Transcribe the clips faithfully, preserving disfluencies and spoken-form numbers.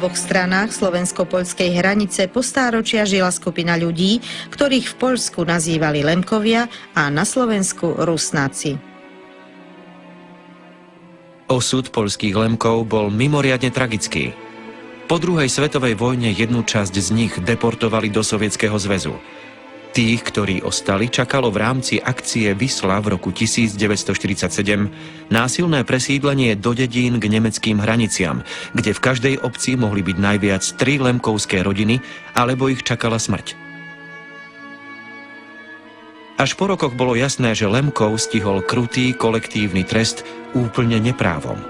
oboch stranách slovensko-poľskej hranice po stáročia žila skupina ľudí, ktorých v Poľsku nazývali Lemkovia a na Slovensku Rusnáci. Osud poľských Lemkov bol mimoriadne tragický. Po druhej svetovej vojne jednu časť z nich deportovali do Sovietskeho zväzu. Tých, ktorí ostali, čakalo v rámci akcie Wisła v roku tisíc deväťsto štyridsaťsedem násilné presídlenie do dedín k nemeckým hraniciam, kde v každej obci mohli byť najviac tri lemkovské rodiny, alebo ich čakala smrť. Až po rokoch bolo jasné, že Lemkov stihol krutý kolektívny trest, Úplne neprávom.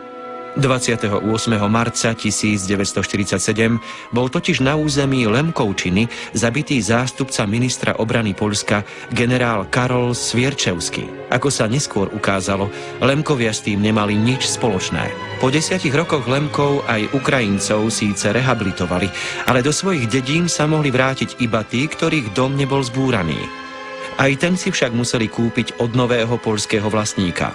Dvadsiateho ôsmeho marca tisíc deväťsto štyridsaťsedem bol totiž na území Lemkovčiny zabitý zástupca ministra obrany Poľska generál Karol Swierczewski. Ako sa neskôr ukázalo, Lemkovia s tým nemali nič spoločné. Po desiatich rokoch Lemkov aj Ukrajincov síce rehabilitovali, ale do svojich dedín sa mohli vrátiť iba tí, ktorých dom nebol zbúraný. Aj ten si však museli kúpiť od nového poľského vlastníka.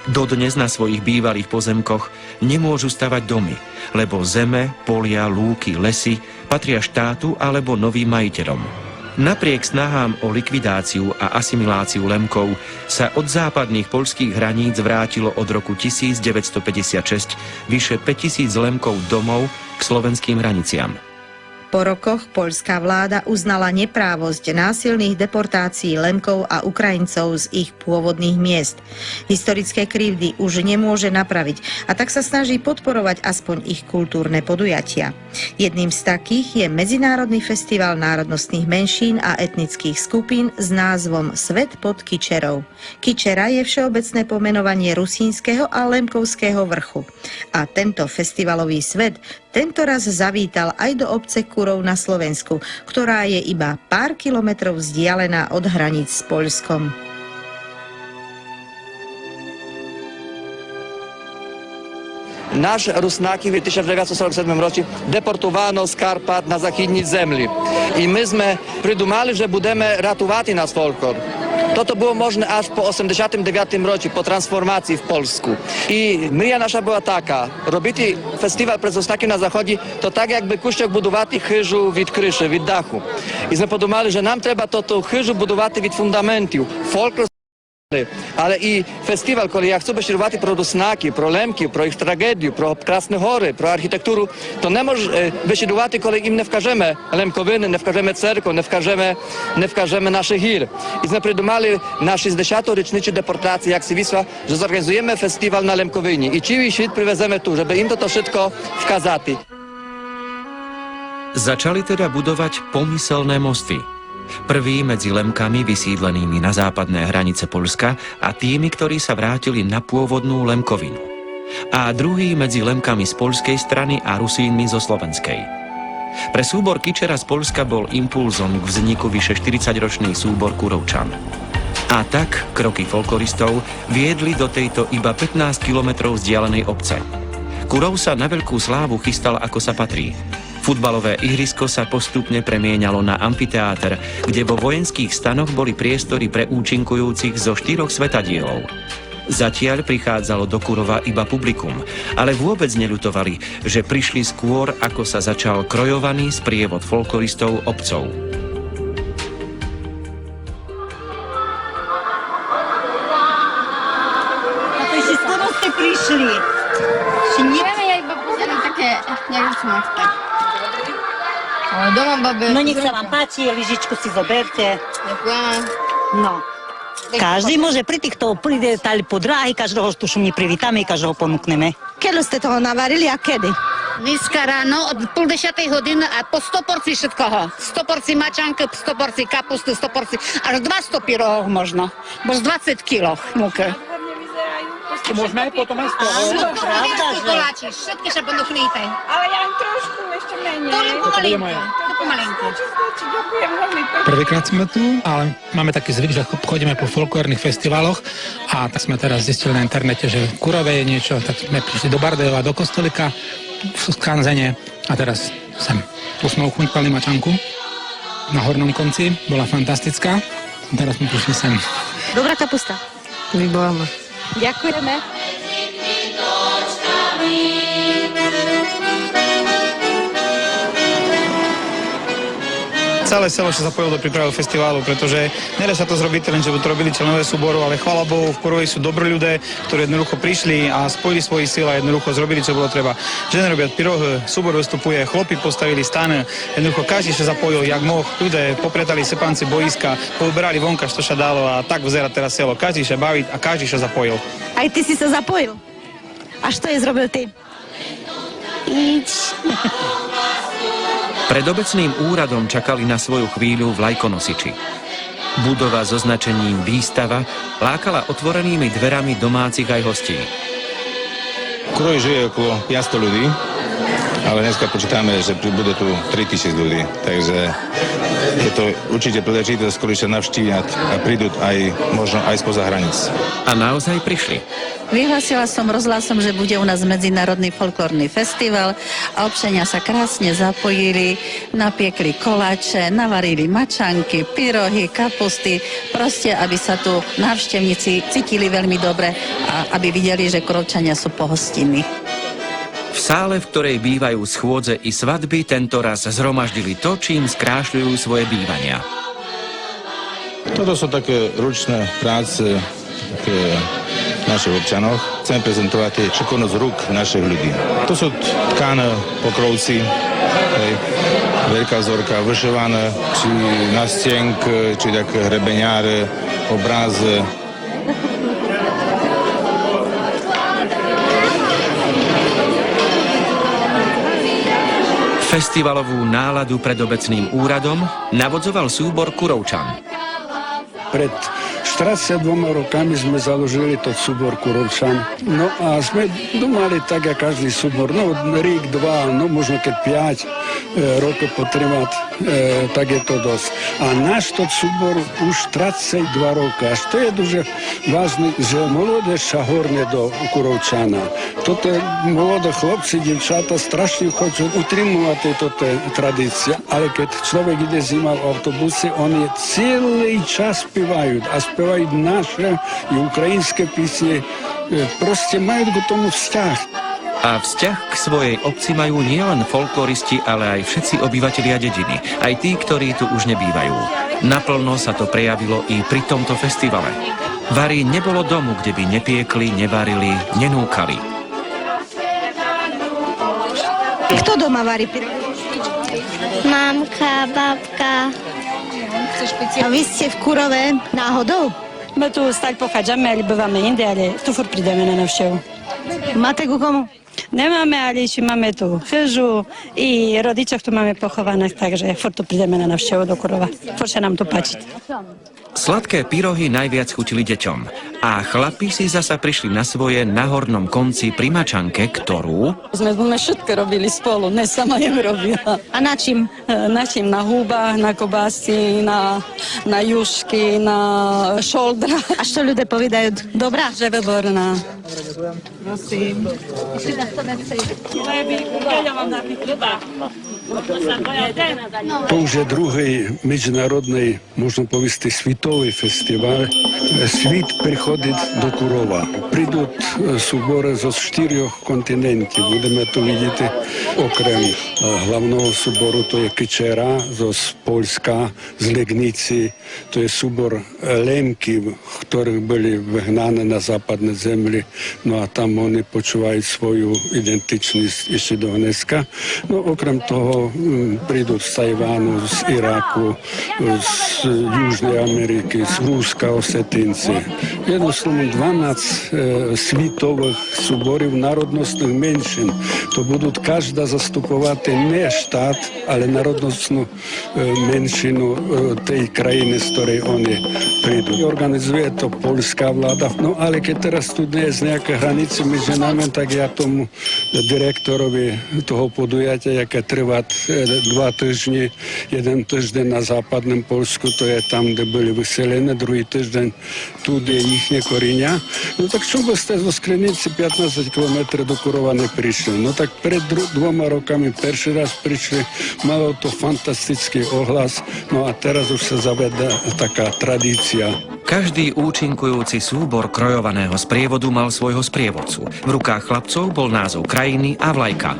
Dodnes na svojich bývalých pozemkoch nemôžu stavať domy, lebo zeme, polia, lúky, lesy patria štátu alebo novým majiteľom. Napriek snahám o likvidáciu a asimiláciu Lemkov sa od západných poľských hraníc vrátilo od roku tisíc deväťsto päťdesiatšesť vyše päťtisíc Lemkov domov k slovenským hraniciam. Po rokoch poľská vláda uznala neprávosť násilných deportácií Lemkov a Ukrajincov z ich pôvodných miest. Historické krivdy už nemôže napraviť, a tak sa snaží podporovať aspoň ich kultúrne podujatia. Jedným z takých je Medzinárodný festival národnostných menšín a etnických skupín s názvom Svet pod Kičerou. Kičera je všeobecné pomenovanie Rusínskeho a Lemkovského vrchu. A tento festivalový svet tento raz zavítal aj do obce Kurov na Slovensku, ktorá je iba pár kilometrov vzdialená od hraníc s Poľskom. Наш, руснаків, у тисяча девятсот сорок седмым році депортувано з Карпат на західні землі. І ми сьме придумали, же будеме ратувати наш фолклор. То, то было можне аж по осемдесятым девятым році, по трансформації в Польску. І мрія наша была така: робити фестивал про руснаків на заході, то так, якбы кущок будувати хыжу від крыші, від даху. І сьме подумали, же нам треба то, ту хыжу будувати від фундаментів. Фолклор Але і фестивал, коли я хцу бесідувати про руснаків, про Лемків, про їх трагедію, про Красні Горы, про архітектуру, то не мож, е, бесідувати, коли їм не вкажеме Лемковины, не вкажеме церков, не вкажеме, не вкажеме нашых гір. І сьме придумали на шістдесяту річницю депортації, як сі Вісла, же зорганізуєме фестивал на Лемковині. І цілый світ привеземе ту, жебы їм тото вшытко вказати. Začali teda budovať pomyselné mosty. Prvý medzi Lemkami vysídlenými na západné hranice Poľska a tými, ktorí sa vrátili na pôvodnú Lemkovinu. A druhý medzi Lemkami z poľskej strany a Rusínmi zo slovenskej. Pre súbor Kičera z Poľska bol impulzom k vzniku vyše štyridsaťročný súbor Kurovčan. A tak kroky folkloristov viedli do tejto iba pätnásť kilometrov vzdialenej obce. Kurov sa na veľkú slávu chystal, ako sa patrí. Futbalové ihrisko sa postupne premieňalo na amfiteáter, kde vo vojenských stanoch boli priestory pre účinkujúcich zo štyroch svetadielov. Zatiaľ prichádzalo do Kurova iba publikum, ale vôbec neľutovali, že prišli skôr, ako sa začal krojovaný sprievod folkloristov obcov. A to ešte skoro ste prišli. Ešte nie... Ja iba pozerám také, jak som tak. Ale doma, babe. No nech sa vám páči, lyžičku si zoberte. Ďakujem. No. Каждый може прийти, хто прийде таль по драги, каждого ж тушом не привітаме і каждого понукнеме. Кельо сте того наварили а кеди? Днеска рано од пол десятей годины а по сто порцій вшыткого. Сто порцій мачанкы, сто порцій капусты, сто порцій, аж двасто пірогов можна, бо з двадцять кілох мукы. Можна і потом аж сто. Правда же? Колачі, вшыткі ся понукнійте. Але я трошку іщы менєй. То лем помаленьку, то помаленьку. Дякуєме вельми. Prvýkrát sme tu, ale Mamy taki zvyk, že chodíme po folklornych festiwaloch, a tak sme teraz zistili na internete, že v Kurove je niečo, tak sme prišli do Bardejova, do kostolika v Skanzenie a teraz sem. Tu sme ochutnali mačanku na hornom konci, bola fantastická. A teraz sme prišli sem. Dobrá kapusta. Výborné. Ďakujeme. Цале село ше запоїло до приправи фестивалу, прето же не лєм ше то зробити, лєм же бы то робили членове субору, але хвала Богу, в Курове су добрі люде, хтори єднодухо пришли а споїли свої сили а єднодухо зробили цо было треба. Жены робя пирогы, субор выступує, хлопи поставили станы, єднодухо кажди ше запоїл як мог, люде попретали сепанци боїска, повыберали вонка што ше дало а так визера тераз село. Кажди ше бавить а кажди ше запоїл. Ай ти си ся запоїл? А што єс робил ти? Ніч. Pred obecným úradom čakali na svoju chvíľu vlajkonosiči. Budova s označením Výstava lákala otvorenými dverami domácich aj hostí. Куров жиє около пятсто людей, але днеска почитаме же буде ту три тисяч людей. Так же є то урчите прилежитосц, коли ше навштівят а придут ай, можно ай споза границ. A naozaj prišli. Vyhlasila som rozhlasom, že bude u nás medzinárodný folklórny festival a občania sa krásne zapojili, napiekli koláče, navarili mačanky, pyrohy, kapusty, proste, aby sa tu návštevníci cítili veľmi dobre a aby videli, že Kurovčania sú pohostinní. V sále, v ktorej bývajú schôdze i svadby, tento raz zhromaždili to, čím skrášľujú svoje bývania. Toto sú také ručné práce, е, наших обчанох. Хцеме презентовати шиковность рук наших людей. То сут тканы, покровці, гей, велика взорка, вышыване, чи настенкы, чи так гребеняре, образы. Festivalovú náladu pred obecným úradom navodzoval súbor Kurovčan. Пред штрацет двома роками зме заложили тот субор Куровчан. Но а зме думали так, як кажди субор, но рік, два, но можно кед пять, е, рокы потримат, е, так є то досц. А наш тот субор уж трацет два рокы. А што є дуже важне, же молодеж ся горне до Куровчана. Тото молоды хлопци, дівчата страшно хочут утримовати тото традиція. Але кед чловек іде з нима в автобусі, они цілый час співают, а співают нашы і україньскы пісні. Е, просто мают к тому взтях. A vzťah k svojej obci majú nielen folkloristi, ale aj všetci obyvatelia dediny, aj tí, ktorí tu už nebývajú. Naplno sa to prejavilo i pri tomto festivale. Vary nebolo domu, kde by nepiekli, nevarili, nenúkali. Хто дома варит пироги? Мамка, бабка. А вы сте в Курове náhodou? Мы ту сталь походжаме, але бываме инде, але ту фурт придеме на навштеву. Мате ку кому? Немаме, але іщи маме ту хыжу и родичох ту маме похованых, так же фурт ту придеме на навштеву до Курова. Фурт ся нам ту пачит. Sladké pyrohy najviac chutili deťom. A chlapi si zasa prišli na svoje na hornom konci pri mačanke, ktorú... Зме, зме вшытко робили сполу, не сама єм робила. А на чим? Е, на чим? На губах, на кобасці, на, на юшки, на шолдрах. А што люде повідают? Добра? Же выборна. Prosím. To už je другый меджінародный, можна повісти, світовый фестіваль. Світ приходит до Курова. Придут, е, суборы зо штырьох континентів. Будеме ту видіти, окрем, е, главного субору, то є Кичера зо Польска, з Легниці, то є субор Лемків, хторых были выгнаны на западны землі, но а там они почувають свою ідентичность іщи до днеска. Но, окрем того, м, придут з Тайвану, з Іраку, з Южной Америкы, з Руска, осетинці. Єдным словом, дванадцять, е, світовых суборів народностных меншин. То будут кажда заступовати не штат, але народностну е, меншину, е, тей країны, з хторой они придут. Орґанізує то польска влада. Но, але кед тераз ту не є ніякі границі меджі нами, так я тому директорови того подуятя, яке триват, е, два тыжні, єден тыждень на западным Польску, то є там, де были выселены, другый тыждень ту, де їхнє коріня. Но так чом бы сте зо Скриниці пятнадцять кілометрів до Курова не пришли? Но так пред дру-, двома роками першый раз пришли, мало то фантастичный оглас, но а тераз уж ся заведла така традіція. Každý účinkujúci súbor krojovaného sprievodu mal svojho sprievodcu. V rukách chlapcov bol názov krajiny a vlajka.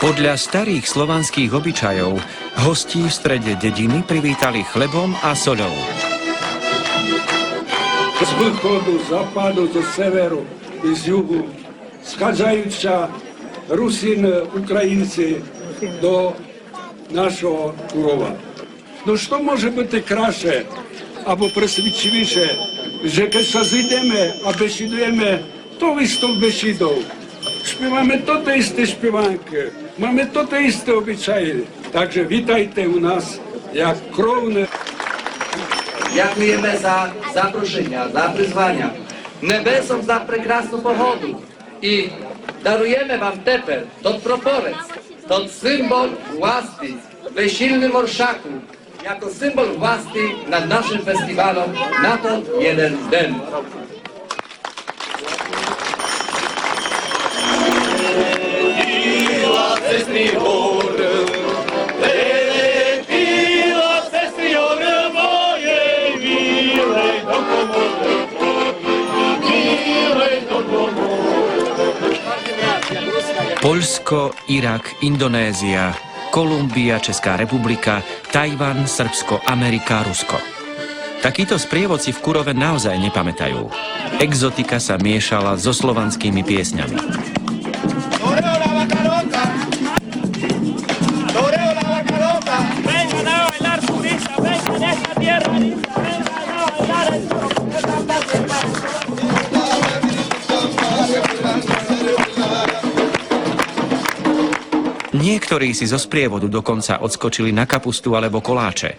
Podľa starých slovanských obyčajov hostí v strede dediny privítali chlebom a soľou. Z wychodu, z zapadu, ze seweru i z jugu schadzają się Rusiny, Ukraińcy do naszego Kurowa. Но што може быти красше або пресвідчивіше, же кедь ся зыйдеме а бесідуєме тов істов бесідов, шпіваме тоты істы шпіванкы, маме тоты істы обычаї. Так же вітайте у нас як кровны. Дякуєме за запрошеня, за призваня небесом, за прекрасну погоду. И даруєме вам тепер тот пропорец, тот символ власти, весільный оршак, яко символ власти над нашым фестивалом на тот єден ден. Poľsko, Irak, Indonézia, Kolumbia, Česká republika, Tajvan, Srbsko, Amerika, Rusko. Takýto sprievod si v Kurove naozaj nepamätajú. Exotika sa miešala so slovanskými piesňami. Niektorí si zo sprievodu dokonca odskočili na kapustu alebo koláče.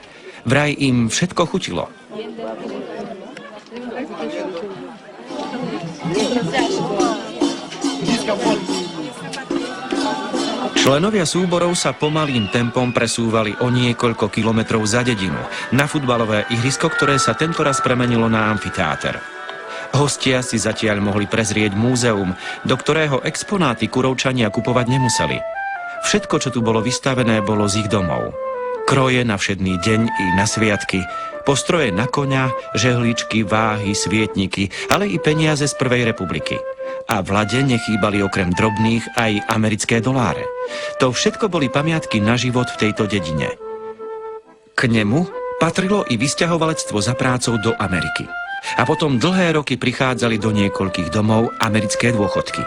Vraj im všetko chutilo. Členovia súborov sa pomalým tempom presúvali o niekoľko kilometrov za dedinu, na futbalové ihrisko, ktoré sa tentoraz premenilo na amfiteáter. Hostia si zatiaľ mohli prezrieť múzeum, do ktorého exponáty Kurovčania kupovať nemuseli. Všetko, čo tu bolo vystavené, bolo z ich domov. Kroje na Všedný deň i na sviatky, postroje na koňa, žehličky, váhy, svietniky, ale i peniaze z Prvej republiky. A v lade nechýbali okrem drobných aj americké doláre. To všetko boli pamiatky na život v tejto dedine. K nemu patrilo i vysťahovalectvo za prácou do Ameriky. A potom dlhé roky prichádzali do niekoľkých domov americké dôchodky.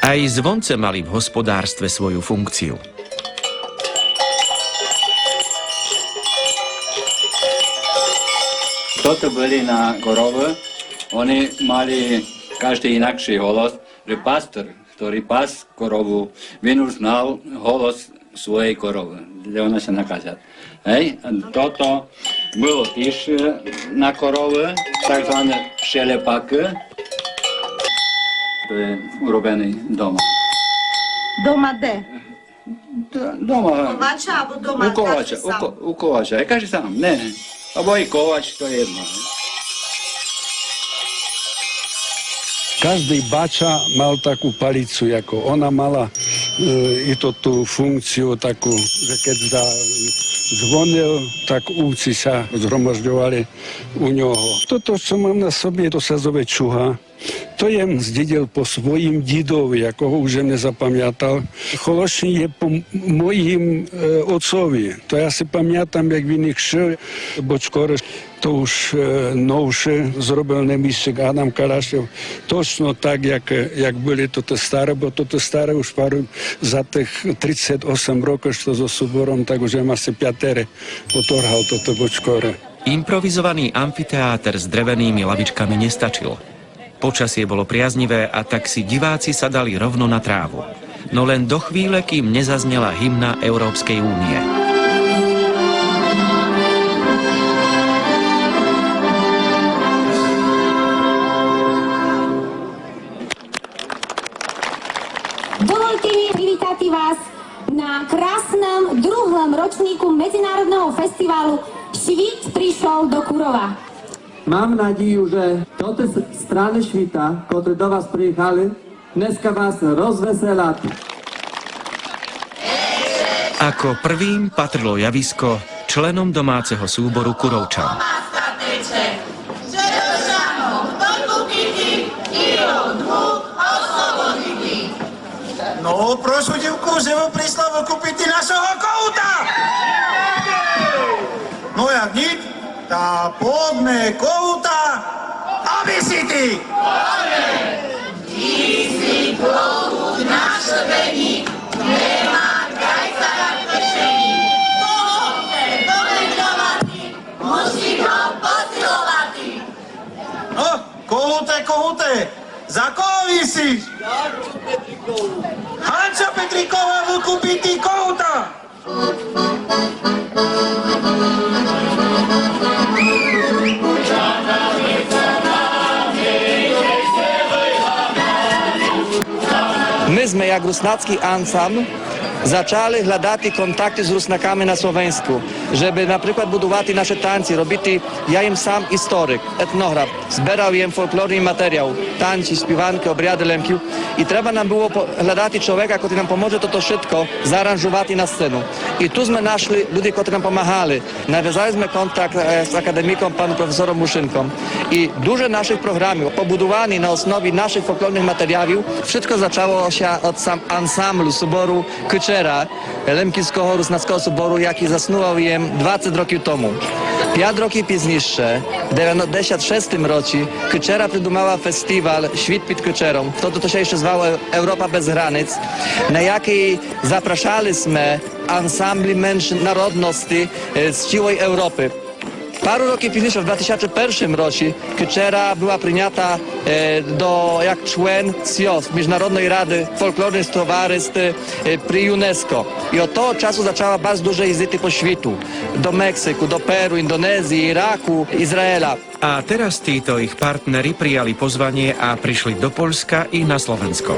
Aj zvonce mali v hospodárstve svoju funkciu. Хто то были на коровы, они мали каждый инакшый голос, же пастор, хтори пас корову, він уж знал голос своєй коровы, де она ся наказят. Гей, тото было тіж, е, на коровы, так зване шелепакы. То є уробеный дома. Дома де? Д-, дома. Ковача або дома? У ковача, каждый у ко-, сам. У ковача, як каждый сам, не. Або и ковач, то єдно. Каждый бача мал таку палицу, яко она мала, е, и ту, ту функцию таку, же кед за-, дзвонил, так увці ся згромаждьовали у нього. Тото, што мам на собі, то ся зове чуга. То єм здїдїл по своїм дїдови, якого уже не запамятал. Холошні є по м-, моїм, е, отцови. То я си памятам, як він їх шив, бочкоры. То уж, е, новше зробил небіжчик Адам Калашев. Точно так, як, як были тоты старе, бо тоты старе уж пару за тых тридцет осем років, што зо субором, так уже єм аси пятере поторгал тоты бочкоры. Improvizovaný amfiteáter s drevenými lavičkami nestačil. Počasie bolo priaznivé a tak si diváci sadali rovno na trávu. No len do chvíle, kým nezaznela hymna Európskej únie. Dovolte mi privítati vas na krásnom druhom ročníku Medzinárodného festivalu Švýt prišiel do Kurova. Мам надїю, же тоты с-, страны швіта, котры до вас приїхали, днеска вас розвеселят. Ako prvým patrilo javisko členom domáceho súboru Kurovčan. Но, прошу, дївку, же вы пришла выкупити нашого когута! Но, як нїч, та подме когута обісити! Дїси когут на шыбени, нема кайцара в кишени. Кого хце коментовати, муси го посиловати. Но, когуте, когуте, за кого висиш? Ганча Петрикова выкупити когута! Мы зме, як руснацкый ансамбл, зачали глядати контакты з Руснаками на Словенску, жебы, наприклад, будувати наші танці, робити, я єм сам історик, етноґраф, зберав єм фолклорный матеріал, танці, співанкы, обряды Лемків. І треба нам было по-, глядати чоловіка, котрый нам поможе тото вшытко зааранжувати на сцену. І ту зме нашли люди, котры нам помагали. Навязали зме контакт, е, з академіком, паном професором Мушынком. І дуже нашых програмів, побудуваных на основі нашых фолклорных матеріалів, вшытко зачало ся од сам-, ансамблю, субору Кычера, Лемківского руснацкого субору, якый заснував єм двадцет років тому. Пят років пізнійше, в девятдесят шестым році, Кычера придумала фестівал Світ під Кычером. Тото то ся іщы звало Европа без границ, на якый запрашали зме ансамблі меншин народности, е, з цілой Европы. Пару років пізнійше, в двадцет першым році, Кычера была принята, е, до, як член сйоз, Міжнародной рады фолклорных товарист, е, при ЮНЕСКО. І од того часу зачала барз дуже їздити по світу. До Мексику, до Перу, Індонезії, Іраку, Ізраїля. A teraz títo ich partneri prijali pozvanie a prišli do Poľska i na Slovensko.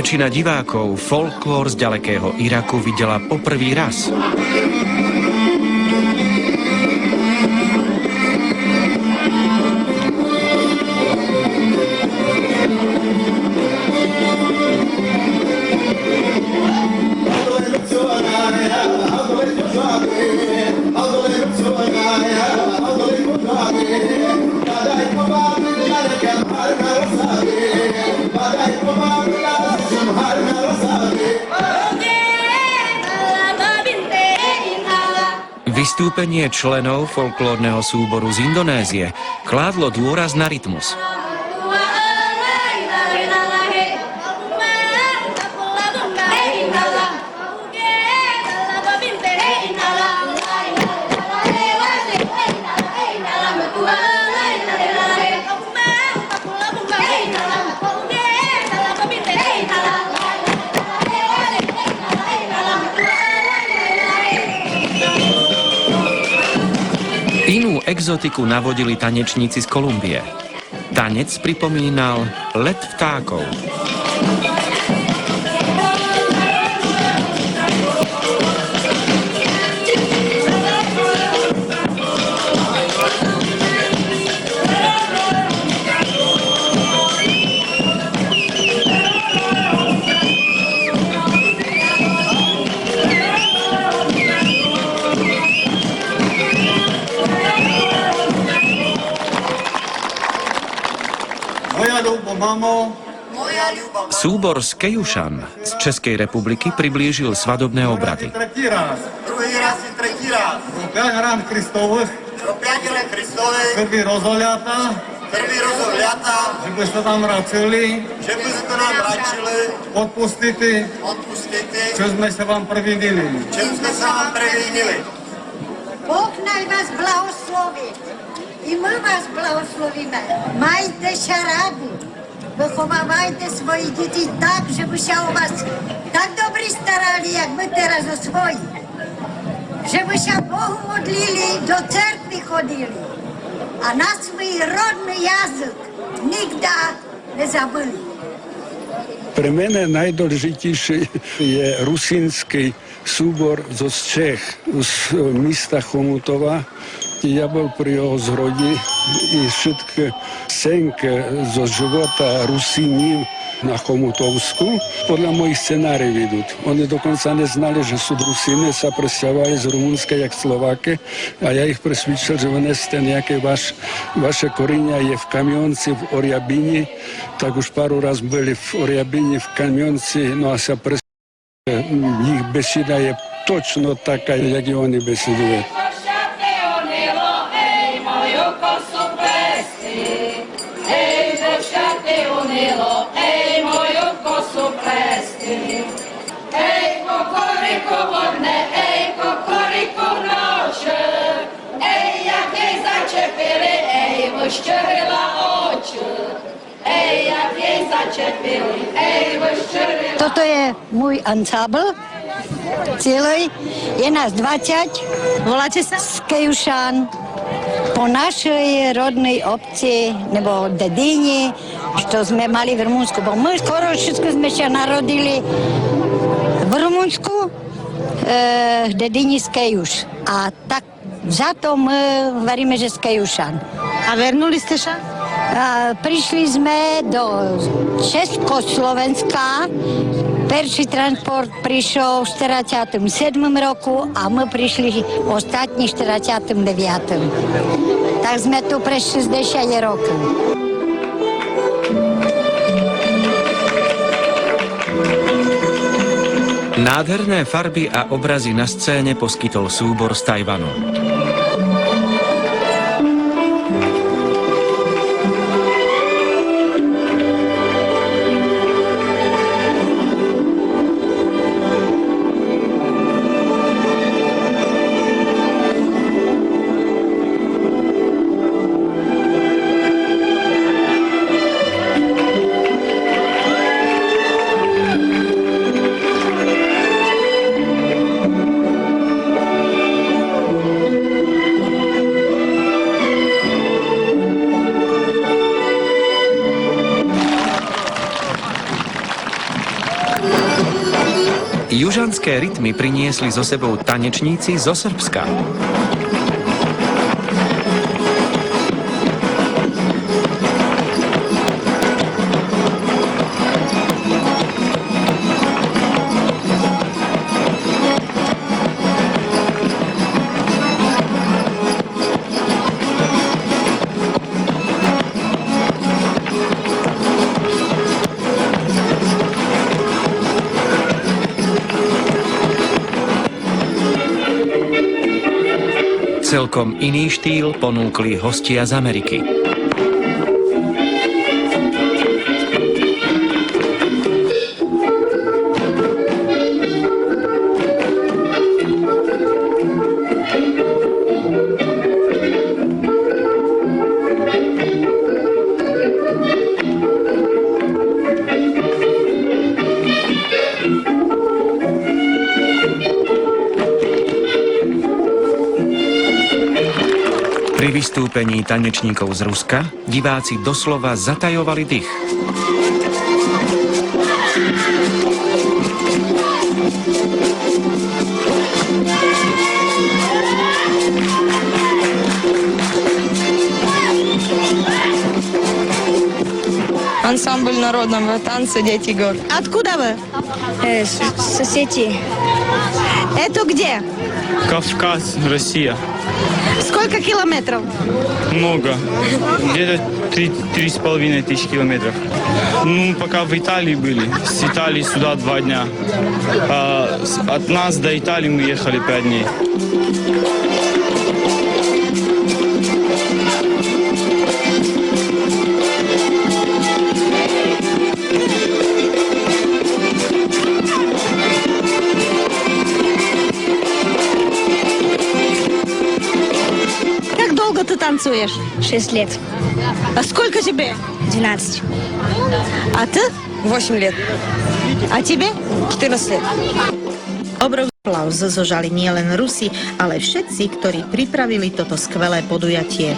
Väčšina divákov folklór z ďalekého Iraku videla po prvý raz. Vystúpenie členov folklórneho súboru z Indonézie kládlo dôraz na rytmus. Inú exotiku navodili tanečníci z Kolumbie. Tanec pripomínal let vtákov. Moja ľubá mamo. Súbor z Kejušan z Českej republiky priblížil svadobné obrady. Tretí raz. Druhý raz i tretí raz. Pro pět ran Kristovых. Pro pět ran Kristovых. Krvi rozoliata. Krvi rozoliata. Že by ste tam vracili. Že by ste tam vracili. Odpustiti. Odpustiti. Čo sme sa vám previnili. Čo sme sa vám previnili. Boh naj vas blahoslovi. I my vas blahoslovíme. Majte sa radi. Vychovávajte svojich dětí tak, že by se o vás tak dobrý starali, jak my teraz o svoji. Že by se Bohu modlili, do cerkvi chodili. A na svůj rodný jazyk nikdy nezabili. Pre mene najdôležitejšie je rusínsky súbor zo Čech, z mesta Chomutova. Ja bol pri jeho zrode i wszystke scenky zo života Rusínov на Хомутовску. Подля моїх сценарів ідуть. Они доконца не знали же сут Русины, ся представовали з Румунска як Словакы, а я їх пресвідчел же вунесте нияке ваш-, ваше кориня є в Камянци, в Орябині. Так уж пару раз были в Орябині, в Камянци, но а ся прес-, їх бесіда є точно така, як і они бесідують. Тото є мій ансамбл цілый, є нас двадцять. Волаєте ся? З Кеюшан. По нашій родній обці, небо дедині, што сьме мали в Румунску, бо мы скоро вшыткы сьме ся народили в Румунску, е, в дедині з Кеюш. А так зато мы гвариме, же з Кеюшан. А вернули сте ся? А, пришли сьме до Чеськословенска. Першый транспорт пришол в штиридцятым седмым року, а мы пришли остатнї в штиридцятым девятым. Так сьме ту през шістдесят років. Nádherné farby a obrazy na scéně poskytl soubor z Tchaj-wanu. Južanské rytmy priniesli so sebou tanečníci zo Srbska. Celkom iný štýl ponúkli hostia z Ameriky. Pri vystúpení tanečníkov z Ruska diváci doslova zatajovali dych. Ансамбль народного танца «Дети гор». Откуда вы? Э, с, с Осетии. Это где? Кавказ, Россия. Сколько километров? Много. Где-то три, три с половиной тысячи километров. Ну, пока в Италии были. С Италии сюда два дня. А с, от нас до Италии мы ехали пять дней. Как долго ты танцуешь? Шесть лет. А сколько тебе? Двенадцать. А ты? Восемь лет. А тебе? Четырнадцать лет. Obrovský aplauz zožali nielen Rusi, ale aj všetci, ktorí pripravili toto skvelé podujatie.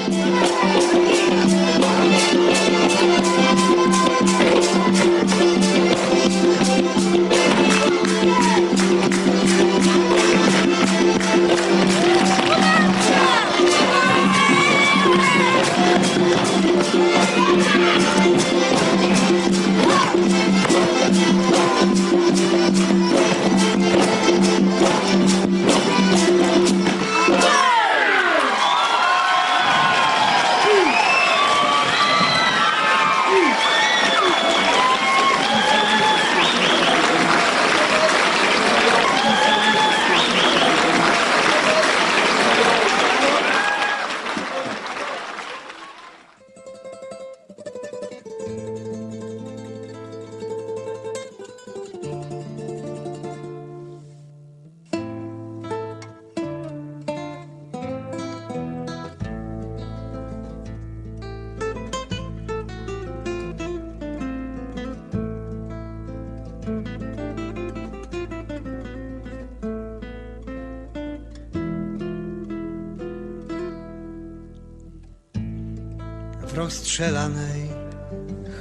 W rozstrzelanej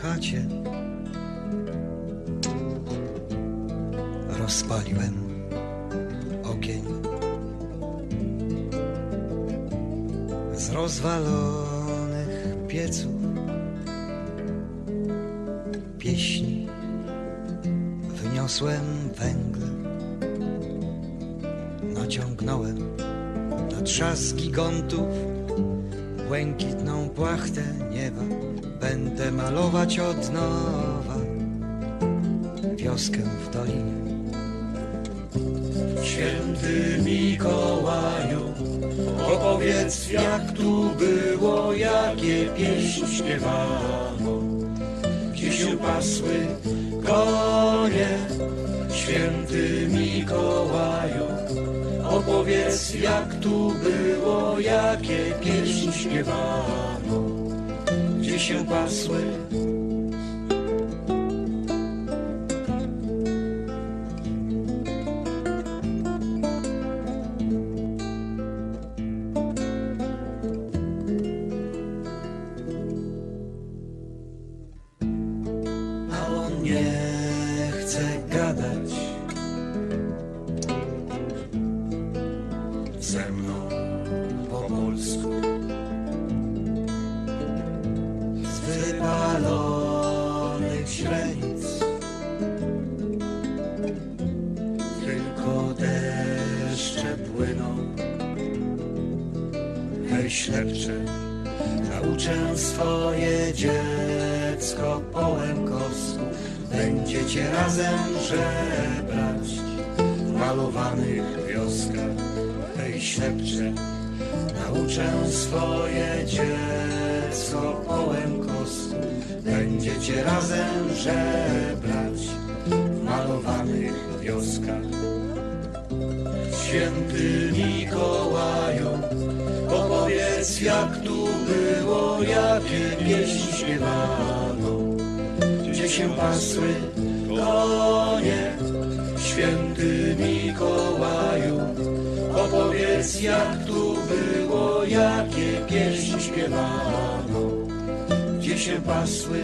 chacie rozpaliłem ogień. Z rozwalonych pieców pieśni wyniosłem węgle. Naciągnąłem na trzask gigantów błękitną płachtę nieba. Będę malować od nowa wioskę w dolinie. Święty Mikołaju, opowiedz, jak tu było, jakie pieśni śpiewano, gdzie się pasły konie. Święty Mikołaju, opowiedz, jak tu było, jakie pieśni śpiewano, gdzie się pasły. A on nie chce gadać ze mną po polsku. Z wypalonych źrenic tylko deszcze płyną. Hej, ślepcze, nauczę swoje dziecko po łemkowsku. Będziecie razem żebrać w malowanych wioskach. Hej, ślepcze, nauczę swoje dziecko po łemkowsku. Będziecie razem żebrać w malowanych wioskach. Święty Mikołaju, opowiedz, jak tu było, jakie pieśni śpiewano, gdzie się pasły konie. Święty Mikołaju, opowiedz, jak tu było, jakie pieśni śpiewano, gdzie się pasły.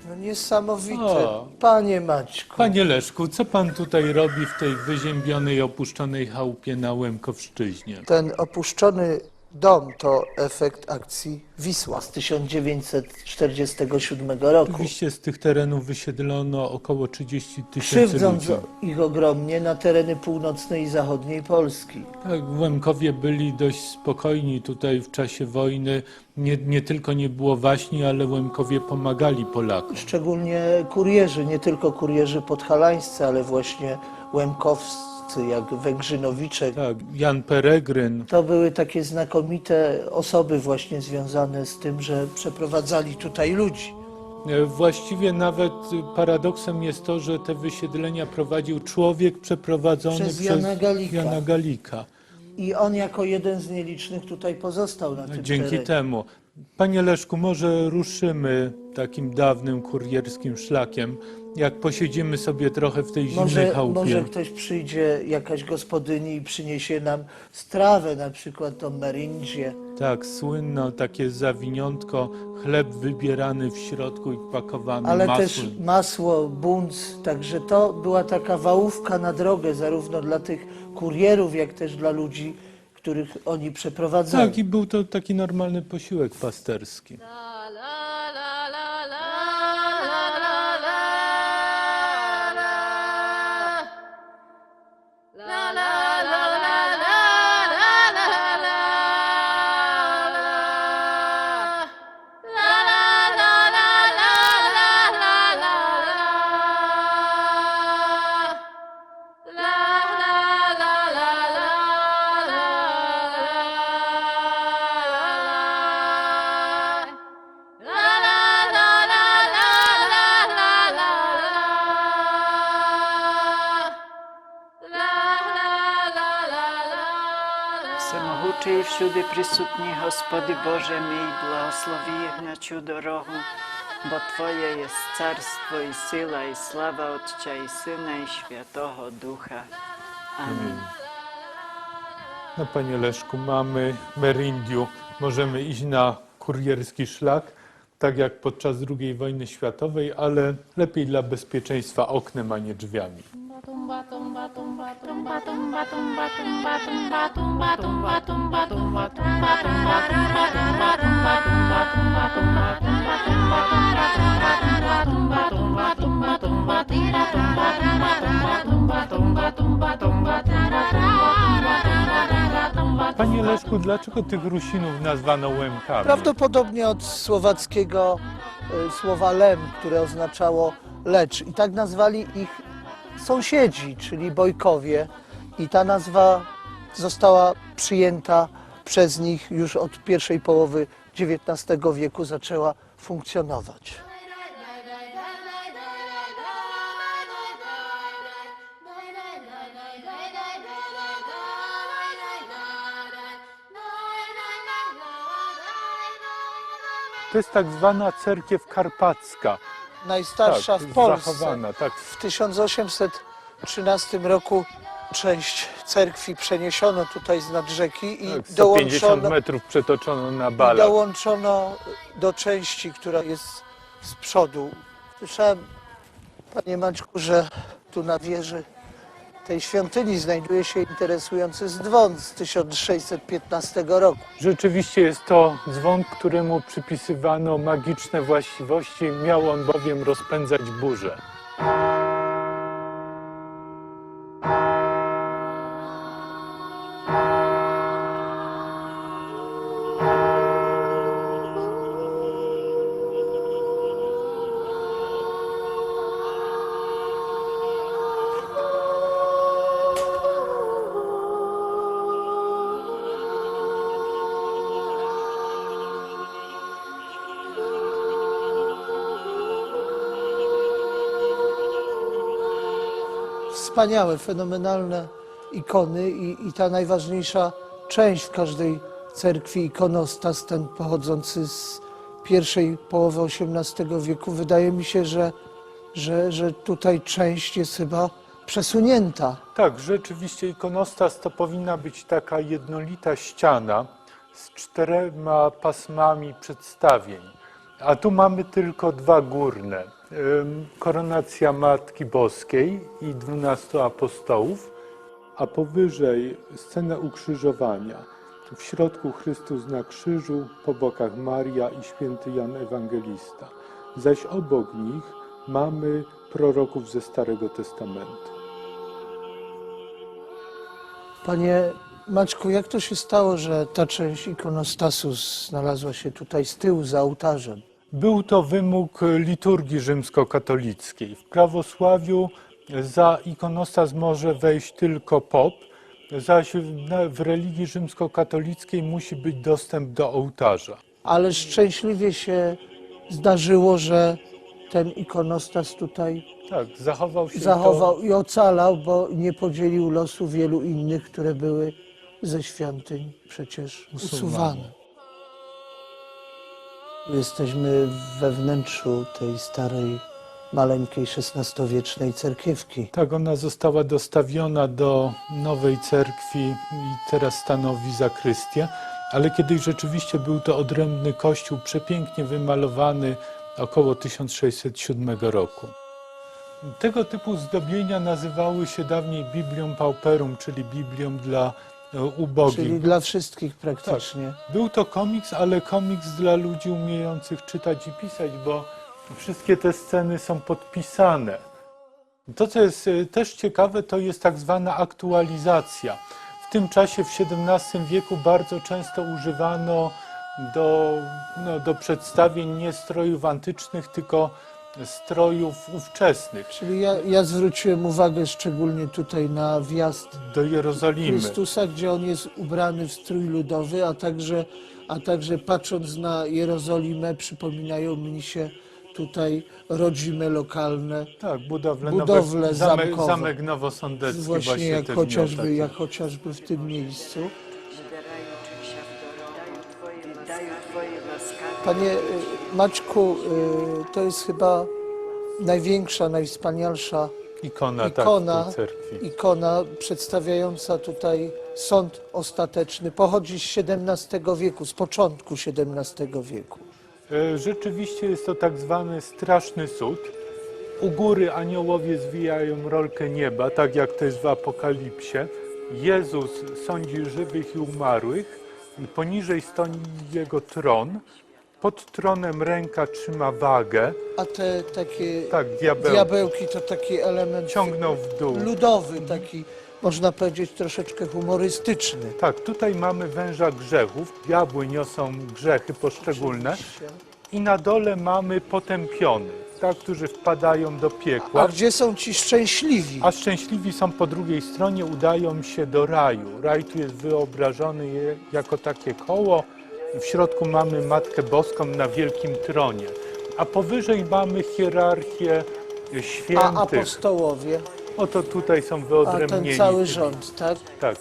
No niesamowite. O. Panie Maćku. Panie Leszku, co pan tutaj robi w tej wyziębionej, opuszczonej chałupie na Łemkowszczyźnie? Ten opuszczony dom to efekt akcji Wisła z tysiąc dziewięćset czterdziestego siódmego roku. Oczywiście z tych terenów wysiedlono około trzydzieści tysięcy ludzi. Krzywdząc ich ogromnie na tereny północnej i zachodniej Polski. Tak, Łemkowie byli dość spokojni tutaj w czasie wojny. Nie, nie tylko nie było waśni, ale Łemkowie pomagali Polakom. Szczególnie kurierzy, nie tylko kurierzy podhalańscy, ale właśnie łemkowscy, jak Węgrzynowicze. Tak, Jan Peregryn. To były takie znakomite osoby właśnie związane z tym, że przeprowadzali tutaj ludzi. E, właściwie nawet paradoksem jest to, że te wysiedlenia prowadził człowiek przeprowadzony przez Jana Galika. Przez Jana Galika. I on jako jeden z nielicznych tutaj pozostał na tym terenie. Dzięki temu. Panie Leszku, może ruszymy takim dawnym kurierskim szlakiem, jak posiedzimy sobie trochę w tej zimnej chałupie. Może, może ktoś przyjdzie, jakaś gospodyni i przyniesie nam strawę, na przykład to merindzie. Tak, słynne takie zawiniątko, chleb wybierany w środku i pakowany masłem. Ale też masło, bunc, także to była taka wałówka na drogę zarówno dla tych kurierów, jak też dla ludzi, których oni przeprowadzali. Tak, i był to taki normalny posiłek pasterski. Всемогучий і всюди присутній Господи Боже мій, благослови їх на цю дорогу, бо Твоє є царство і сила, і слава Отця, і Сина, і Святого Духа. Амінь. No, panie Leszku, mamy merindium. Możemy iść na kurierski szlak, tak jak podczas drugiej wojny światowej, ale lepiej dla bezpieczeństwa oknem, a nie drzwiami. Panie Leszku, dlaczego tych Rusinów nazwano Łemkami? Prawdopodobnie od słowackiego, e, słowa lem, które oznaczało lecz. I tak nazwali ich sąsiedzi, czyli Bojkowie. I ta nazwa została przyjęta przez nich już od pierwszej połowy dziewiętnastego wieku, zaczęła funkcjonować. To jest tak zwana cerkiew karpacka. Najstarsza w Polsce. Tak, zachowana, tak. W tysiąc osiemset trzynastym roku część cerkwi przeniesiono tutaj z nad rzeki i dołączono, tak, sto pięćdziesiąt metrów przetoczono na balach. I dołączono do części, która jest z przodu. Słyszałem, panie Maćku, że tu na wieży tej świątyni znajduje się interesujący dzwon z tysiąc sześćset piętnastego roku. Rzeczywiście jest to dzwon, któremu przypisywano magiczne właściwości, miał on bowiem rozpędzać burze. Wspaniałe, fenomenalne ikony i, i ta najważniejsza część w każdej cerkwi, ikonostas, ten pochodzący z pierwszej połowy osiemnastego wieku. Wydaje mi się, że, że, że tutaj część jest chyba przesunięta. Tak, rzeczywiście ikonostas to powinna być taka jednolita ściana z czterema pasmami przedstawień. A tu mamy tylko dwa górne. Ym, koronacja Matki Boskiej i dwunastu apostołów, a powyżej scena ukrzyżowania. W środku Chrystus na krzyżu, po bokach Maria i święty Jan Ewangelista. Zaś obok nich mamy proroków ze Starego Testamentu. Panie Maćku, jak to się stało, że ta część ikonostasu znalazła się tutaj z tyłu, za ołtarzem? Był to wymóg liturgii rzymskokatolickiej. W prawosławiu za ikonostas może wejść tylko pop, zaś w, na, w religii rzymskokatolickiej musi być dostęp do ołtarza. Ale szczęśliwie się zdarzyło, że ten ikonostas tutaj Tak, zachował się zachował to i ocalał, bo nie podzielił losu wielu innych, które były ze świątyń przecież Usuwane. usuwane. Jesteśmy we wnętrzu tej starej, maleńkiej, szesnastowiecznej cerkiewki. Tak, ona została dostawiona do nowej cerkwi i teraz stanowi zakrystię, ale kiedyś rzeczywiście był to odrębny kościół, przepięknie wymalowany, około tysiąc sześćset siódmego roku. Tego typu zdobienia nazywały się dawniej Biblią Pauperum, czyli Biblią dla, e, ubogich. Czyli dla wszystkich praktycznie. Tak. Był to komiks, ale komiks dla ludzi umiejących czytać i pisać, bo wszystkie te sceny są podpisane. To, co jest, e, też ciekawe, to jest tak zwana aktualizacja. W tym czasie, w siedemnastym wieku, bardzo często używano do, no, do przedstawień nie strojów antycznych, tylko strojów ówczesnych. Czyli ja, ja zwróciłem uwagę szczególnie tutaj na wjazd Do Jerozolimy. Chrystusa, gdzie on jest ubrany w strój ludowy, a także, a także patrząc na Jerozolimę, przypominają mi się tutaj rodzime lokalne Tak, budowle budowle Nowe-, Zamek, zamkowe. Zamek Nowosądecki Właśnie właśnie jak też miał chociażby, taki. jak chociażby w tym miejscu. Panie, y, Maćku, y, to jest chyba największa, najwspanialsza Ikona, tak, ikona, tej cerkwi. ikona przedstawiająca tutaj sąd ostateczny. Pochodzi z siedemnastego wieku, z początku siedemnastego wieku. E, rzeczywiście jest to tak zwany straszny sąd. U góry aniołowie zwijają rolkę nieba, tak jak to jest w Apokalipsie. Jezus sądzi żywych i umarłych. Poniżej stoi jego tron. Pod tronem ręka trzyma wagę. A te takie Tak, diabełki. diabełki to taki element Ciągną w dół. ludowy, taki, można powiedzieć, troszeczkę humorystyczny. Tak, tutaj mamy węża grzechów. Diabły niosą grzechy poszczególne. Oczywiście. I na dole mamy potępionych, tak, którzy wpadają do piekła. A gdzie są ci szczęśliwi? A szczęśliwi są po drugiej stronie, udają się do raju. Raj tu jest wyobrażony je-, jako takie koło. W środku mamy Matkę Boską na wielkim tronie. A powyżej mamy hierarchię świętych. A apostołowie? Oto tutaj są wyodrębnieni. A ten cały rząd, tak? Tak.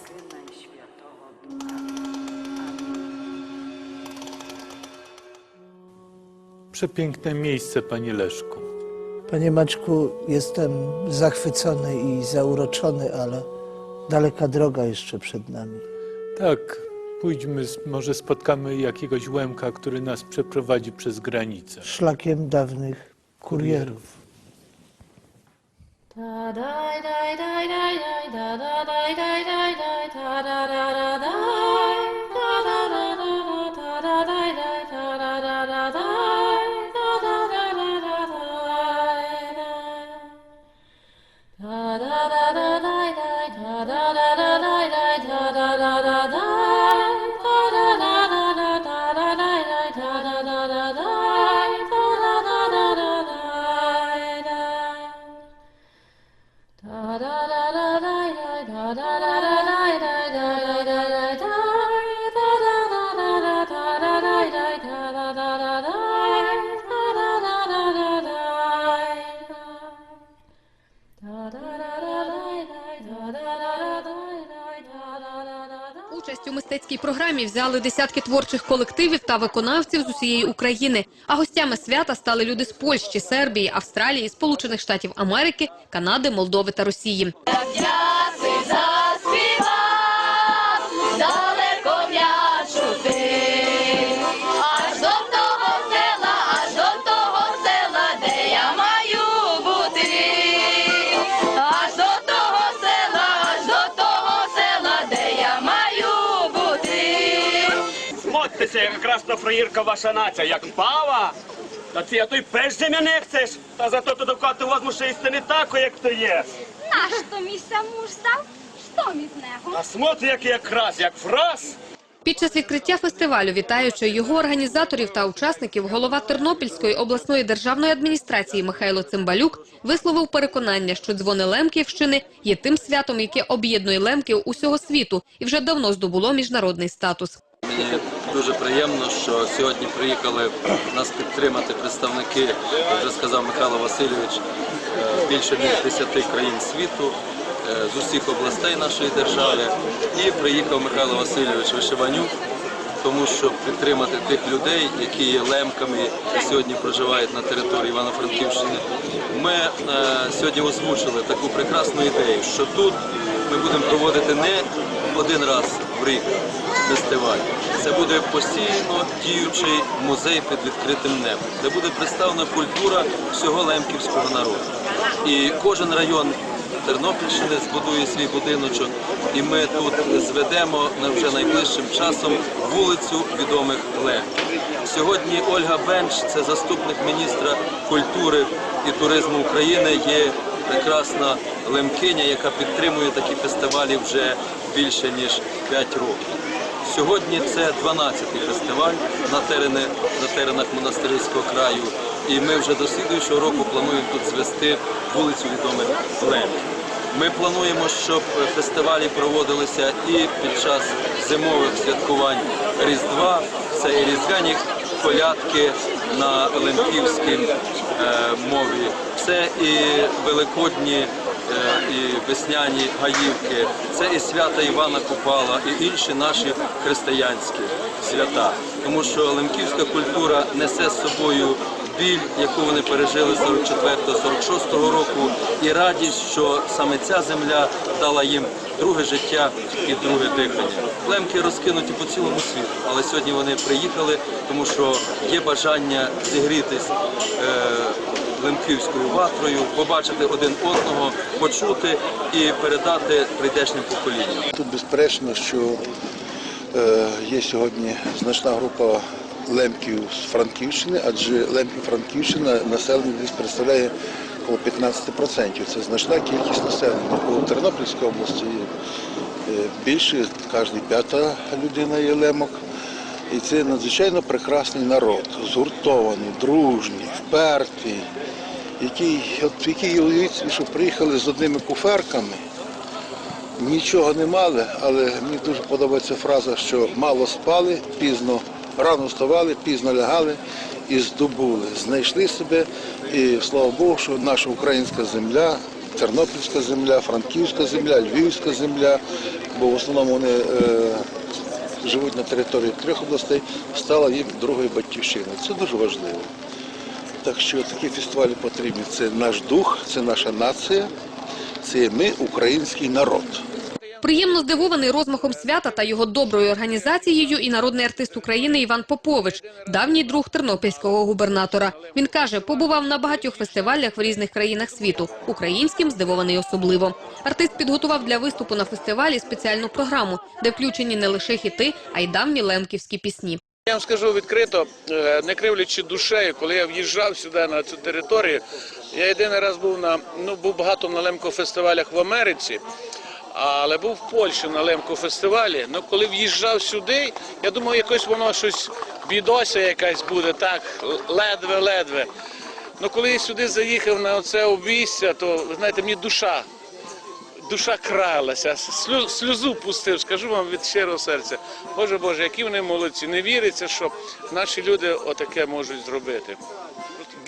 Przepiękne miejsce, panie Leszku. Panie Maćku, jestem zachwycony i zauroczony, ale daleka droga jeszcze przed nami. Tak, pójdźmy, s-, może spotkamy jakiegoś Łemka, który nas przeprowadzi przez granicę. Szlakiem dawnych kurierów. В цій програмі взяли десятки творчих колективів та виконавців з усієї України. А гостями свята стали люди з Польщі, Сербії, Австралії, Сполучених Штатів Америки, Канади, Молдови та Росії. Смотрите ся, яка красна фраєрка ваша нація, як пава. Та ци я той пеш земя не хцеш, та зато то до хаты возьму ще истини тако, як то є. Нашто ми ся муж здав? Што ми з него? А смотри, якый я крас, як враз. Під час відкриття фестивалю, вітаючи його організаторів та учасників, голова Тернопільської обласної державної адміністрації Михайло Цимбалюк висловив переконання, що дзвони Лемківщини є тим святом, яке об'єднує лемків усього світу і вже давно здобуло міжнародний статус. Мені дуже приємно, що сьогодні приїхали нас підтримати представники, як вже сказав Михайло Васильович, е, більше ніж десяти країн світу, е, з усіх областей нашої держави. І приїхав Михайло Васильович Вишиванюк, тому щоб підтримати тих людей, які є лемками і сьогодні проживають на території Івано-Франківщини. Ми, е, сьогодні озвучили таку прекрасну ідею, що тут ми будемо проводити не один раз в рік фестиваль. Це буде постійно діючий музей під відкритим небом, де буде представлена культура всього лемківського народу. І кожен район Тернопільщини збудує свій будиночок, і ми тут зведемо на-, вже найближчим часом вулицю відомих лемків. Сьогодні Ольга Бенч, це заступник міністра культури і туризму України, є прекрасна лемкиня, яка підтримує такі фестивалі вже більше ніж п'ять років. Сьогодні це дванадцятий фестиваль на терени-, на теренах Монастириського краю, і ми вже до слідуючого року плануємо тут звести вулицю відомих лемків. Ми плануємо, щоб фестивалі проводилися і під час зимових святкувань Різдва, це і різдвяні колядки на лемківській, е, мові, це і великодні, е, і весняні гаївки, це і свята Івана Купала, і інші наші християнські свята. Тому що лемківська культура несе з собою біль, яку вони пережили сорок четвертого, сорок шостого року, і радість, що саме ця земля дала їм друге життя і друге дихання. Лемки розкинуті по цілому світу, але сьогодні вони приїхали, тому що є бажання зігрітись, е, лемківською ватрою, побачити один одного, почути і передати прийдешнім поколінням. Тут безперечно, що, е, є сьогодні значна група лемків з Франківщини, адже лемки Франківщина населення десь представляє коло п'ятнадцять процентів. Це значна кількість населення. У Тернопільській області, е, більше, кожна п'ята людина є лемок. І це надзвичайно прекрасний народ, згуртований, дружній, впертий, який, от, який, уявіть собі, що приїхали з одними куферками, нічого не мали, але мені дуже подобається фраза, що мало спали, пізно, рано вставали, пізно лягали і здобули, знайшли себе. І слава Богу, що наша українська земля, Тернопільська земля, Франківська земля, Львівська земля, бо в основному вони, е, живуть на території трьох областей, стала їм другою батьківщиною. Це дуже важливо. Так що такі фестивалі потрібні. Це наш дух, це наша нація, це ми, український народ. Приємно здивований розмахом свята та його доброю організацією і народний артист України Іван Попович, давній друг тернопільського губернатора. Він каже, побував на багатьох фестивалях в різних країнах світу, українським здивований особливо. Артист підготував для виступу на фестивалі спеціальну програму, де включені не лише хіти, а й давні лемківські пісні. Я вам скажу відкрито, е, не кривлячи душею, коли я в'їжджав сюди на цю територію, я єдиний раз був на, ну, був багато на лемкофестивалях в Америці, але був в Польщі на лемкофестивалі. Ну, коли в'їжджав сюди, я думав, якось воно щось, бідося якась буде, так, ледве-ледве. Ну, коли я сюди заїхав на оце обвісся, то, ви знаєте, мені душа, душа кралася, слю-, сльозу пустив, скажу вам від щирого серця. Боже, Боже, які вони молодці. Не віриться, що наші люди отаке можуть зробити.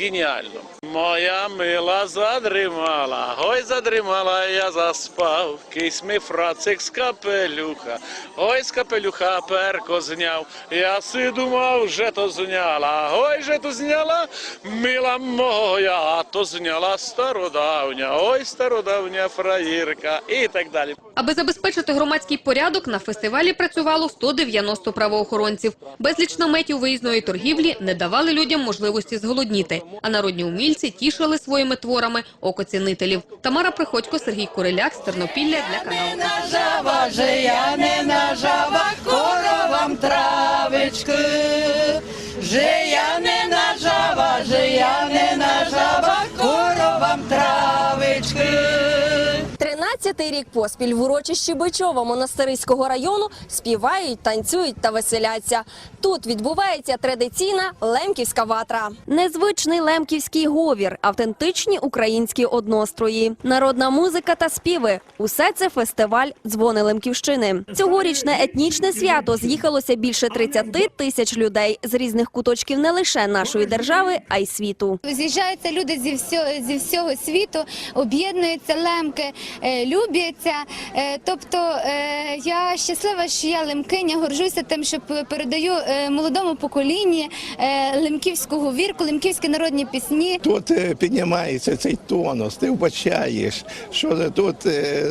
Геніально. Моя мила задрімала, гой, задрімала, я заспав, кись ми фрацик з капелюха, гой, з капелюха перко зняв. Я си думав, же то зняла, гой, же то зняла, мила моя, а то зняла стародавня, ой, стародавня фраєрка, і так далі. Аби забезпечити громадський порядок, на фестивалі працювало сто дев'яносто правоохоронців. Безліч наметів виїзної торгівлі не давали людям можливості зголодніти, а народні умільці тішили своїми творами око цінителів. Тамара Приходько, Сергій Куриляк з Тернопілля для каналу. Не нажава, же я не нажава, коровам травички. Же я не нажава, же я не нажава, коровам травички. Тринадцятий рік поспіль в урочищі Бичова Монастириського району співають, танцюють та веселяться. Тут відбувається традиційна лемківська ватра. Незвичний лемківський говір, автентичні українські однострої, народна музика та співи. Усе це фестиваль «Дзвони Лемківщини». Цьогорічне етнічне свято з'їхалося більше тридцяти тисяч людей з різних куточків не лише нашої держави, а й світу. З'їжджаються люди зі всього, зі всього світу, об'єднуються лемки, е, любляться. Е, тобто, е, я щаслива, що я лемкиня, горжуся тим, що п-, передаю, е, молодому поколінню, е, лемківську говірку, лемківські народні пісні. Тут, е, піднімається цей тонус, ти вбачаєш, що тут, е,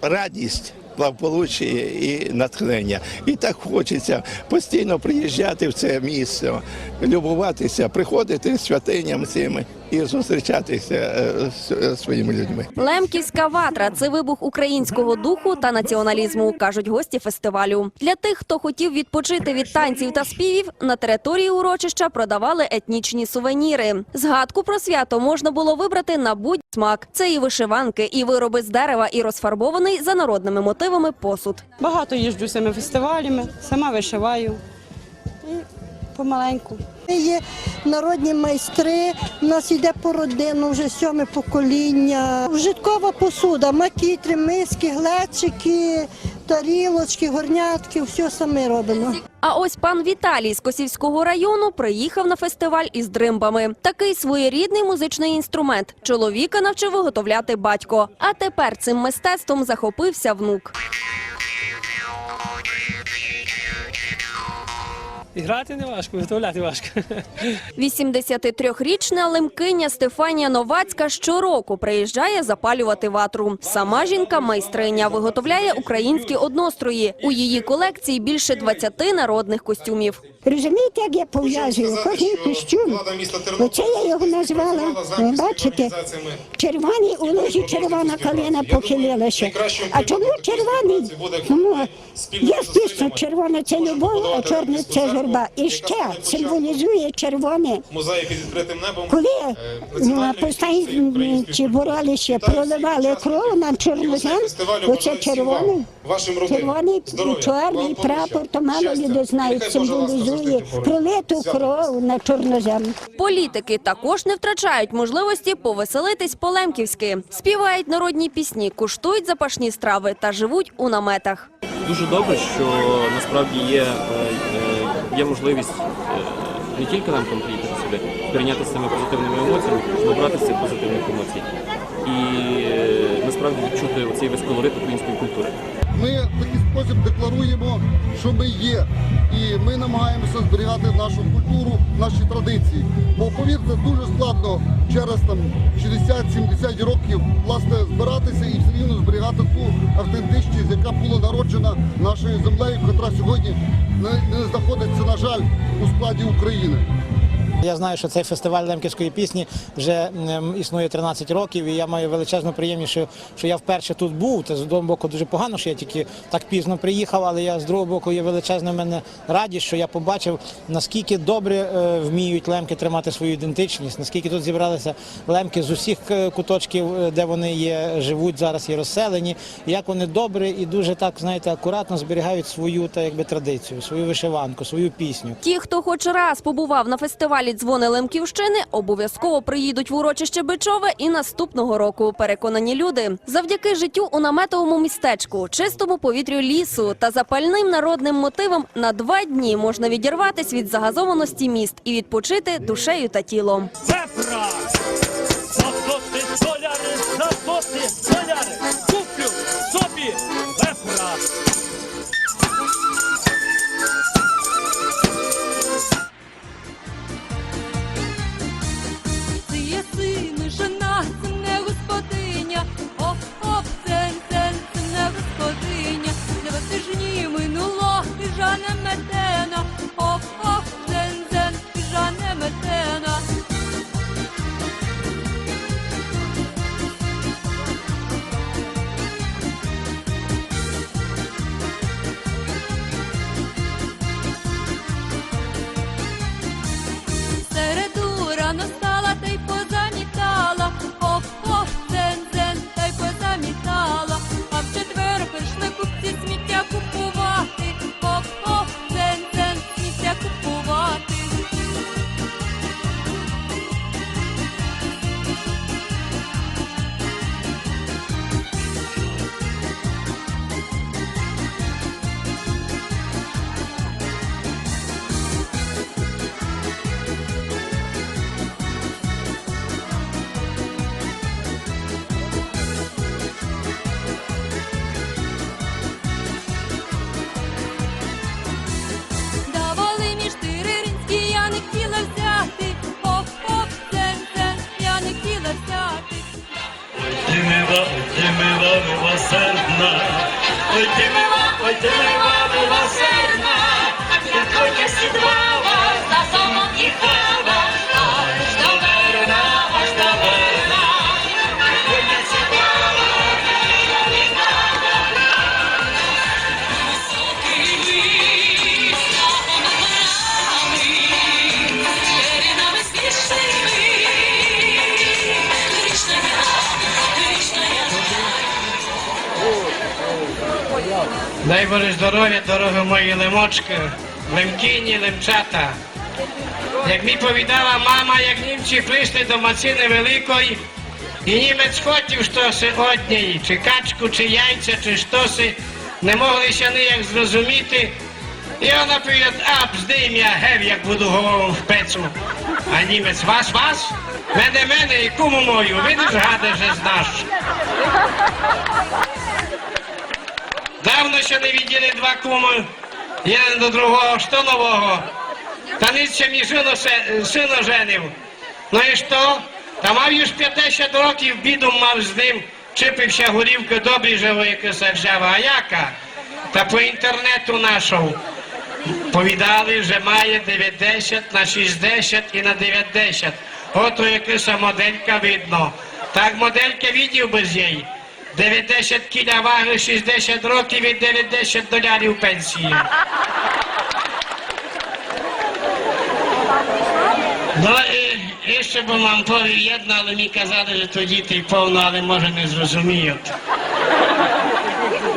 радість, благополуччя і натхнення. І так хочеться постійно приїжджати в це місце, любуватися, приходити з святинями цими і зустрічатися, е, з, з своїми людьми. Лемківська ватра — це вибух українського духу та націоналізму, кажуть гості фестивалю. Для тих, хто хотів відпочити від танців та співів, на території урочища продавали етнічні сувеніри. Згадку про свято можна було вибрати на будь-смак. Це і вишиванки, і вироби з дерева, і розфарбований за народними мотивами посуд. Багато їжджу з цими фестивалями, сама вишиваю. І помаленьку. Ми є народні майстри, у нас йде по родину вже сьоме покоління. Вжиткова посуда, макітрі, миски, глечики, тарілочки, горнятки, все саме робимо. А ось пан Віталій з Косівського району приїхав на фестиваль із дримбами. Такий своєрідний музичний інструмент чоловіка навчив виготовляти батько. А тепер цим мистецтвом захопився внук. І грати не важко, виготовляти важко. Вісімдесятитрьохрічна лемкиня Стефанія Новацька щороку приїжджає запалювати ватру. Сама жінка — майстриня, виготовляє українські однострої. У її колекції більше двадцяти народних костюмів. Розумієте, як я пов'язую кожен костюм? Оце я його назвала, ви бачите, червоний у лузі червона калина похилилася. А чому червоний? Тому я, звісно, червоне — це любов, а чорне — це журба. І ще символізує червоне. Коли, м, повстанці боролися, проливали кров на чорнозем, оце червоне. Червоний і чорний прапор, то мало люди знають, символізує пролиту кров на чорнозем. Політики також не втрачають можливості повеселитись по-лемківськи. Співають народні пісні, куштують запашні страви та живуть у наметах. Дуже добре, що насправді є, е, е, є можливість, е, не тільки лемкам приїхати сюди, перейняти з цими позитивними емоціями, набратися цих позитивних емоцій. І, е, насправді відчути оцей весь колорит української культури. Ми в такий спосіб декларуємо, що ми є. І ми намагаємося зберігати нашу культуру, наші традиції. Бо, повірте, дуже складно через там шістдесят-сімдесят років, власне, збиратися і все рівно зберігати ту автентичність, яка була народжена нашою землею, котра сьогодні не, не знаходиться, на жаль, у складі України. Я знаю, що цей фестиваль лемківської пісні вже, м, існує тринадцять років, і я маю величезну приємність, що, що я вперше тут був. Це, з одного боку, дуже погано, що я тільки так пізно приїхав, але я, з другого боку, є величезна в мене радість, що я побачив, наскільки добре, е, вміють лемки тримати свою ідентичність, наскільки тут зібралися лемки з усіх, е, куточків, е, де вони є, живуть зараз і розселені, і як вони добре і дуже так, знаєте, акуратно зберігають свою, та якби, традицію, свою вишиванку, свою пісню. Ті, хто хоч раз побував на фестивалі Дзвони Лемківщини обов'язково приїдуть в урочище Бичове і наступного року, переконані люди. Завдяки життю у наметовому містечку, чистому повітрю лісу та запальним народним мотивам на два дні можна відірватись від загазованості міст і відпочити душею та тілом. Вепра! Зато ти, доляри, зато ти, доляри, куплю собі вепра! Сиє син, жена, сине господиня, оп, оп, дзен, дзен, сине господиня, не вертиш ні минуло, ти жане метена, оп, оп, дзен, дзен, ти жане метена. Середу рано стала та й позамітала, хоп, хоп, дзен, дзен, та й позамітала. А в четвер прийшли купці сміття купувати, хоп, хоп, дзен, дзен, сміття купувати. Давали мені штири ринські, я не хотіла взяти. Хоп, хоп, дзен, дзен, я не хотіла взяти. Ой ти мила, ой ти мила, милосердна. Ой ти мила, ой ти мила, милосердна. Як коня сідвала, за собом їхала, аж до Верна, аж до Верна. Як коня сідвала, за собом їхала. Дай Боже здоровя, дорогы мої лемочкы, лемкині, лемчата. Як мі повідала мама, як німці пришли до Мацины Великой, і німец хотів штоси од нєй, чи качку, чи яйця, чи штоси, не могли ся ніяк зрозуміти, і она повідат: „А, бздим я, гев, як буду головом в пецу.“ А німец: „Вас, вас? Мене, мене, і куму мою, видиш, гаде, же знаш.“ Давно ся не виділи два кумы, єден до другого: „Што нового?“ „Та ниц, ся мі сыно се-, сыно женив.“ „Ну і што?“ „Та мав юж пятдесят років, біду мав з ним, чіпив ся горівкы, добрі же го якыса взява.“ „А яка?“ „Та по інтернету нашов.“ Повідали, же має девятдесят на шістдесят і на девятдесят. Ото якыса моделька видно. Так моделька видів бы з єй. Девятдесят кіля вагы, шістдесят років і девятдесят долярів пенсії. Но і, і ще бы вам повів єдно, але мі казали, же то дітей повно, але може не зрозуміют.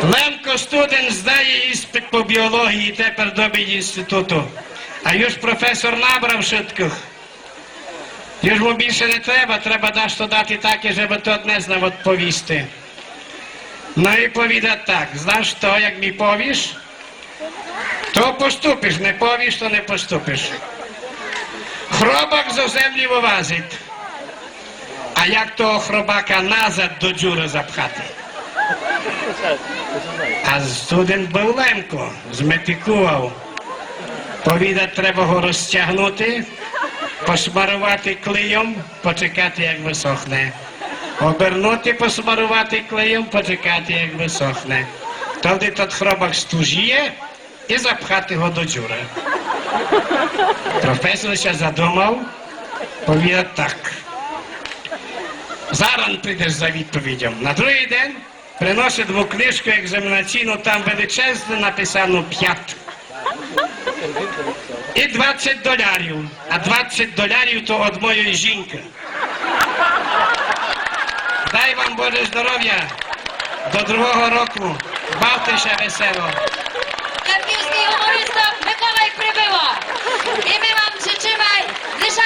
Лемко студент здає іспит по біолоґії, тепер добить інституту. А юж професор набрав вшыткых. Юж му більше не треба, треба дашто дати таке, жебы тот не знав одповісти. Но і повідат так: „Знаш што, як мі повіш, то поступиш, не повіш, то не поступиш. Хробак зо землі вылазит. А як того хробака назад до дзюры запхати?“ А студент быв Лемко, зметикував. Повідат: „Треба го розтягнути, посмарувати клейом, почекати, як высохне. Обернути, посмарувати клейом, почекати, як высохне. Тогды тот хробак стужіє і запхати го до дзюры.“ Професор ся задумав, повідат так: „Заран придеш за відповідьом.“ На другый ден приносит му книжку екзаменаційну, там величезне написано пять. І двадцять долярів. А двадцять долярів то од моєй жінкы. Дай вам Боже здоровя. До другого року. Бавте ся весело. Лемківскый гумориста Миколай Прибыла. І мы вам жычиме лише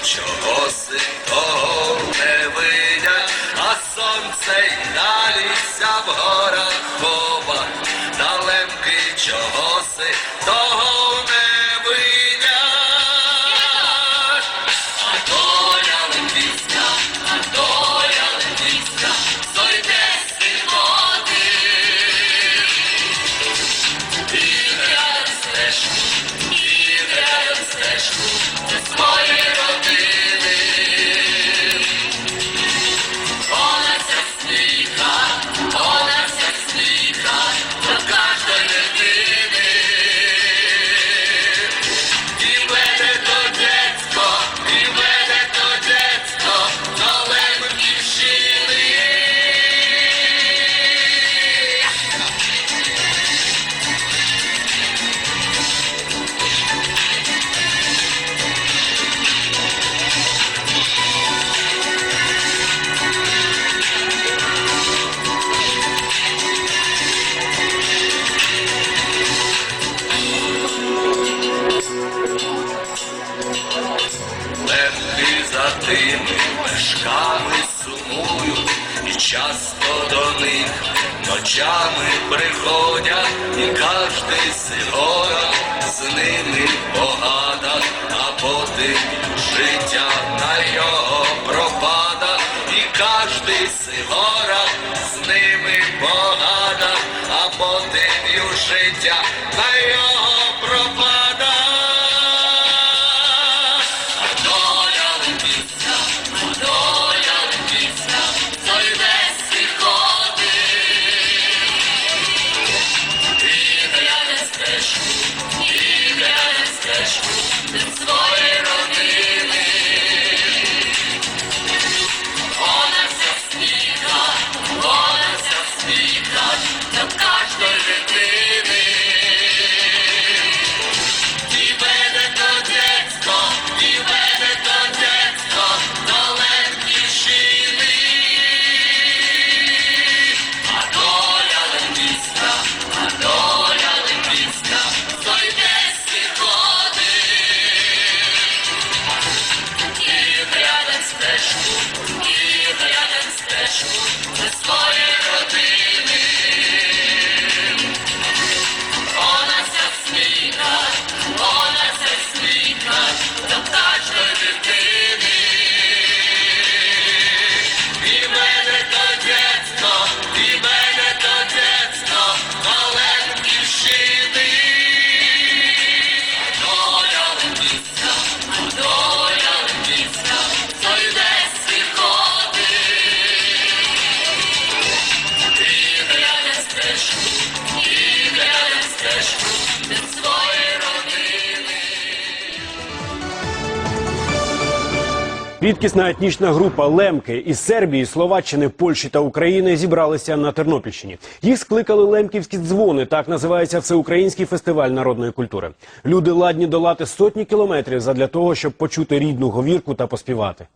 Чогоси того не видять, а сонце й далі ся в горах ховать. Та лемки чогоси того не видять. А доля лембіста, а доля лембіста, зойде з пригоди. І глядам стежку, і глядам стежку своєї родини. Вона ся сміха, вона ся сміха до каждої дитини. І веде то дєтство, і веде то дєтство до Лемківщини. Лемки за тими мешками сумують і часто до них ночами приходять, і каждый з горах з ними погадать, а потім южить ся на його пропадать, і каждый з горах з ними погадать, а потім южить ся на його пропадать. А доля лембіста, а доля лембіста, зойде з пригоди. І глядам стежку, і глядам стежку до своєї родини. Вона ся сміха, вона ся сміха до каждої дитини. І веде то дєтство, і веде то дєтство до Лемківщини. А доля лембіста, а доля лембіста, зойде з пригоди. І глядам стежку, і глядам стежку до своєї родини. Вона ся сміха, вона ся сміха до каждої дитини. І веде то дєтство, і веде то дєтство до Лемківщини. Доля лембіста, доля лембіста, зойде з пригоди. І глядам стежку, і глядам стежку до своєї родини. Рідкісна етнічна група лемки із Сербії, Словаччини, Польщі та України зібралися на Тернопільщині. Їх скликали лемківські дзвони, так називається всеукраїнський фестиваль народної культури. Люди ладні долати сотні кілометрів задля того, щоб почути рідну говірку та поспівати.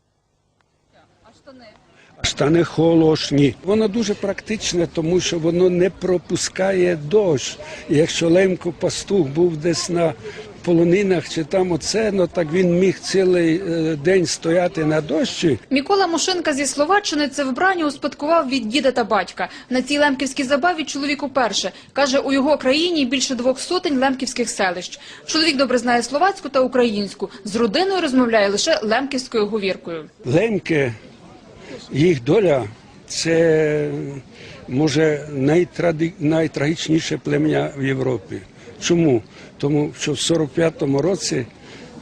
Штани холошні. Воно дуже практичне, тому що воно не пропускає дощ. І якщо лемко пастух був десь на полонинах чи там оце, ну так він міг цілий е, день стояти на дощі. Микола Мошенка зі Словаччини це вбрання успадкував від діда та батька. На цій лемківській забаві чоловік уперше. Каже, у його країні більше двох сотень лемківських селищ. Чоловік добре знає словацьку та українську. З родиною розмовляє лише лемківською говіркою. Лемки, їх доля це може найтради... найтрагічніше плем'я в Європі. Чому? Тому що в сорок п'ятому році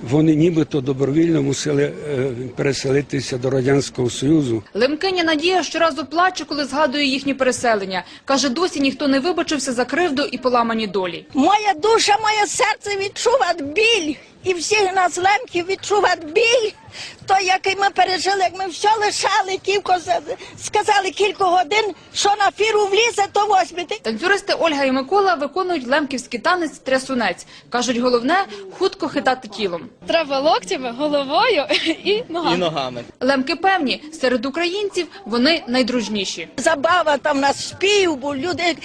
вони нібито добровільно мусили е, переселитися до Радянського Союзу. Лемкиня Надія щоразу плаче, коли згадує їхнє переселення. Каже, досі ніхто не вибачився за кривду і поламані долі. Моя душа, моє серце відчуват біль. І всіх нас лемків відчуват біль, То, як і ми пережили, як ми всьо лишали, кілько за-, сказали, кілько годин, що на фіру влізе, то возьмете. Танцюристи Ольга і Микола виконують лемківський танець трясунець. Кажуть, головне — хутко хитати тілом. Треба локтями, головою і ногами. І ногами. Лемки певні, серед українців вони найдружніші. Забава там, на спів, бо люди, е,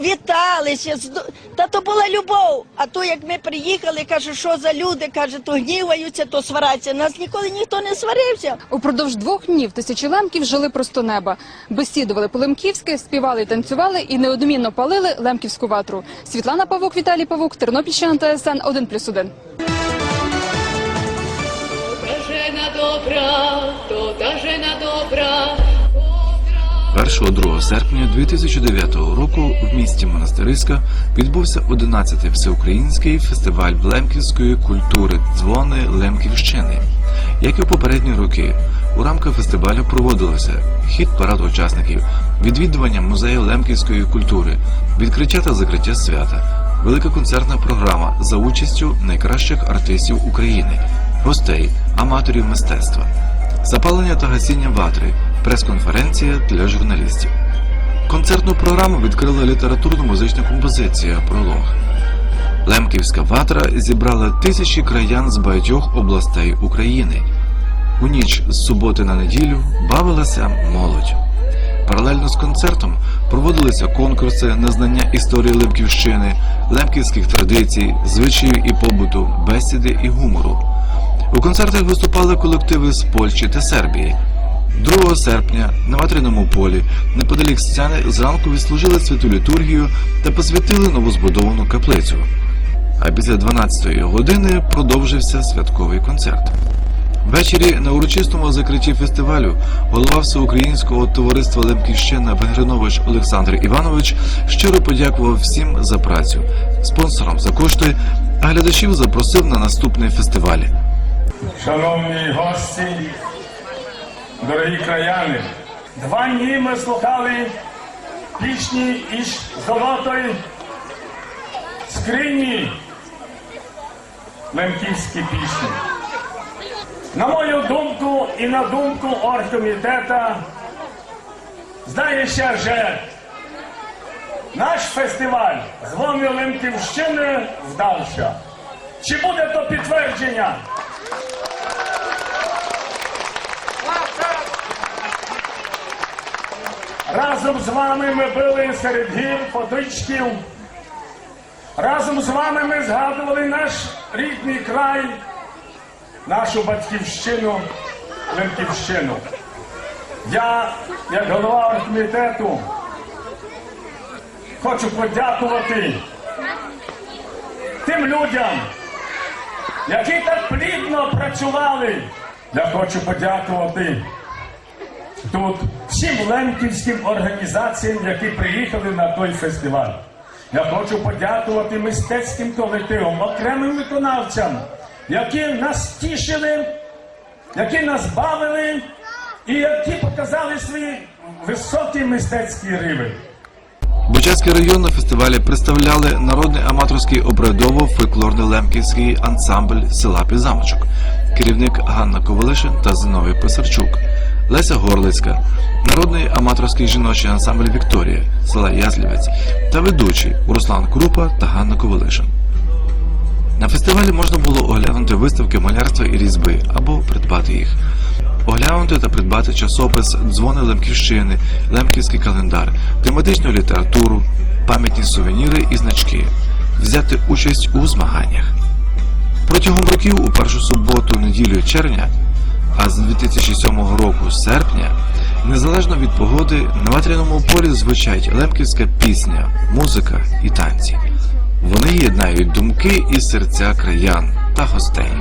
віталися, здо-, та то була любов. А то, як ми приїхали, каже, що за люди, каже, то гніваються, то сваряться. Нас ніколи ніхто не сварився. Упродовж двох днів тисячі лемків жили просто неба. Бесідували по-лемківськи, співали і танцювали, і неодмінно палили лемківську ватру. Світлана Павук, Віталій Павук, Тернопільщина, Т С Н один плюс один. Першого, другого серпня дві тисячі дев'ятого року в місті Монастириська відбувся одинадцятий всеукраїнський фестиваль лемківської культури «Дзвони Лемківщини». Як і в попередні роки, у рамках фестивалю проводилося хід-парад учасників, відвідування музею лемківської культури, відкриття та закриття свята, велика концертна програма за участю найкращих артистів України, гостей, аматорів мистецтва, запалення та гасіння ватри, прес-конференція для журналістів. Концертну програму відкрила літературно-музична композиція «Пролог». Лемківська ватра зібрала тисячі краян з багатьох областей України. У ніч з суботи на неділю бавилася молодь. Паралельно з концертом проводилися конкурси на знання історії Лемківщини, лемківських традицій, звичаїв і побуту, бесіди і гумору. У концертах виступали колективи з Польщі та Сербії. Другого серпня на Ватряному полі, неподалік сцени, зранку відслужили святу літургію та посвятили новозбудовану каплицю. А після дванадцятої години продовжився святковий концерт. Ввечері на урочистому закритті фестивалю голова Всеукраїнського товариства «Лемківщина» Венгринович Олександр Іванович щиро подякував всім за працю, спонсорам за кошти, а глядачів запросив на наступний фестиваль. Шановні гості, дорогі краяни, два дні ми слухали пісні із золотої скрині, лемківські пісні. На мою думку і на думку оргкомітета, здає ся, же наш фестиваль «Дзвони Лемківщини» вдався. Чи буде то підтвердження? Разом з вами ми били серед гір, потичків. Разом з вами ми згадували наш рідний край, нашу батьківщину, Лемківщину. Я, як голова оргкомітету, хочу подякувати тим людям, які так плідно працювали. Я хочу подякувати тут всім лемківським організаціям, які приїхали на той фестиваль. Я хочу подякувати мистецьким колективам, окремим виконавцям, які нас тішили, які нас бавили і які показали свій високий мистецький рівень. Бучацький район на фестивалі представляли народний аматорський обрядово-фольклорний лемківський ансамбль села Підзамочок, керівник Ганна Ковалишин та Зиновій Писарчук, Леся Горлицька, народний аматорський жіночий ансамбль «Вікторія» села Язлівець та ведучі Руслан Крупа та Ганна Ковалишин. На фестивалі можна було оглянути виставки малярства і різьби або придбати їх. Оглянути та придбати часопис «Дзвони Лемківщини», лемківський календар, тематичну літературу, пам'ятні сувеніри і значки, взяти участь у змаганнях. Протягом років у першу суботу, неділю червня, а з дві тисячі сьомого року серпня, незалежно від погоди, на Ватряному полі звучать лемківська пісня, музика і танці. Вони єднають думки і серця краян та гостей.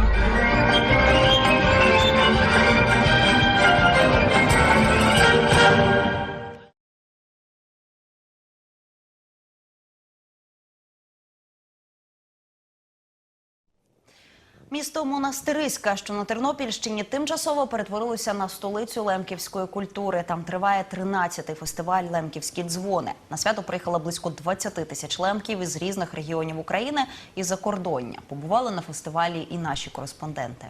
Місто Монастириська, що на Тернопільщині, тимчасово перетворилося на столицю лемківської культури. Там триває тринадцятий фестиваль «Лемківські дзвони». На свято приїхало близько двадцяти тисяч лемків із різних регіонів України і закордоння. Побували на фестивалі і наші кореспонденти.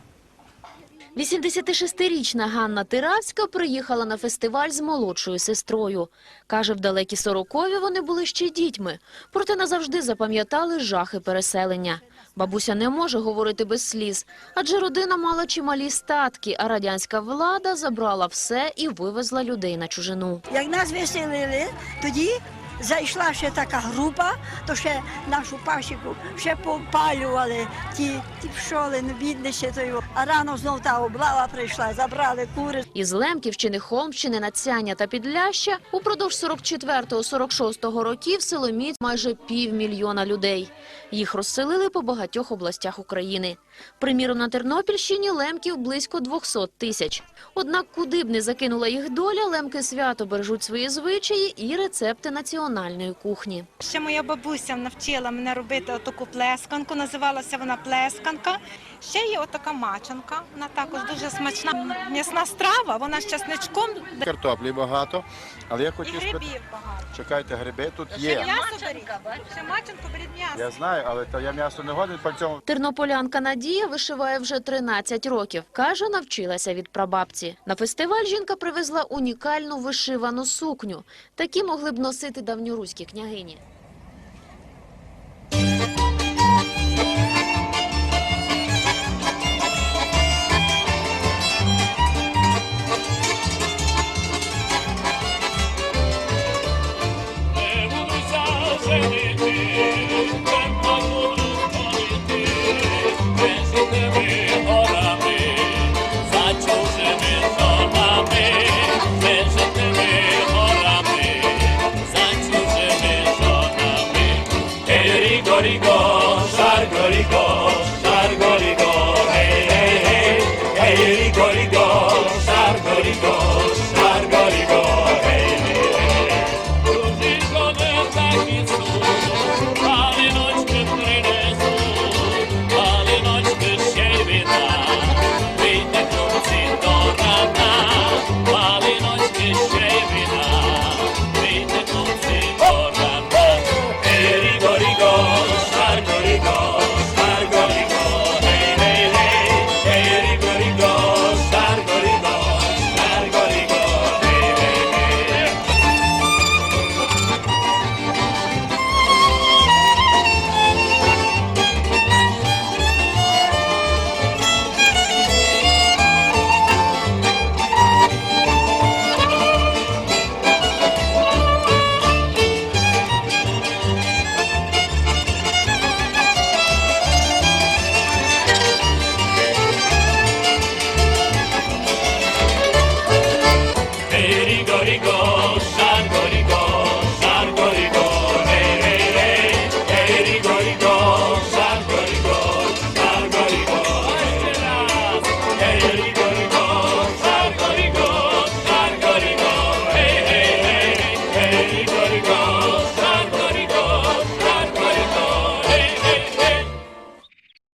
Вісімдесятишестирічна Ганна Тиравська приїхала на фестиваль з молодшою сестрою. Каже, в далекі сорокові вони були ще дітьми, проте назавжди запам'ятали жахи переселення. Бабуся не може говорити без сліз, адже родина мала чималі статки, а радянська влада забрала все і вивезла людей на чужину. Як нас виселили, тоді зайшла ще така група, то ще нашу пасіку ще попалювали ті, ті пшоли, ну, бідні ще то його. А рано знов та облава прийшла, забрали кури. Із Лемківщини, Холмщини, Надсяння та Підляща упродовж сорок четвертого, сорок шостого років село Міць майже півмільйона людей. Їх розселили по багатьох областях України. Приміром, на Тернопільщині лемків близько двохсот тисяч. Однак, куди б не закинула їх доля, лемки свято бережуть свої звичаї і рецепти національної кухні. Ще моя бабуся навчила мене робити отаку плесканку, називалася вона плесканка. Ще є отака мачанка, вона також дуже смачна м'ясна страва, вона з часничком. Картоплі багато, але я І хотів спитати. Грибів багато. Чекайте, гриби тут Ще є. М'ясо беріть. Ще мачанку беріть м'ясо. Я знаю, але то я м'ясо не годен по цьому. Тернополянка Надія вишиває вже тринадцять років. Каже, навчилася від прабабці. На фестиваль жінка привезла унікальну вишивану сукню. Такі могли б носити давньоруські княгині.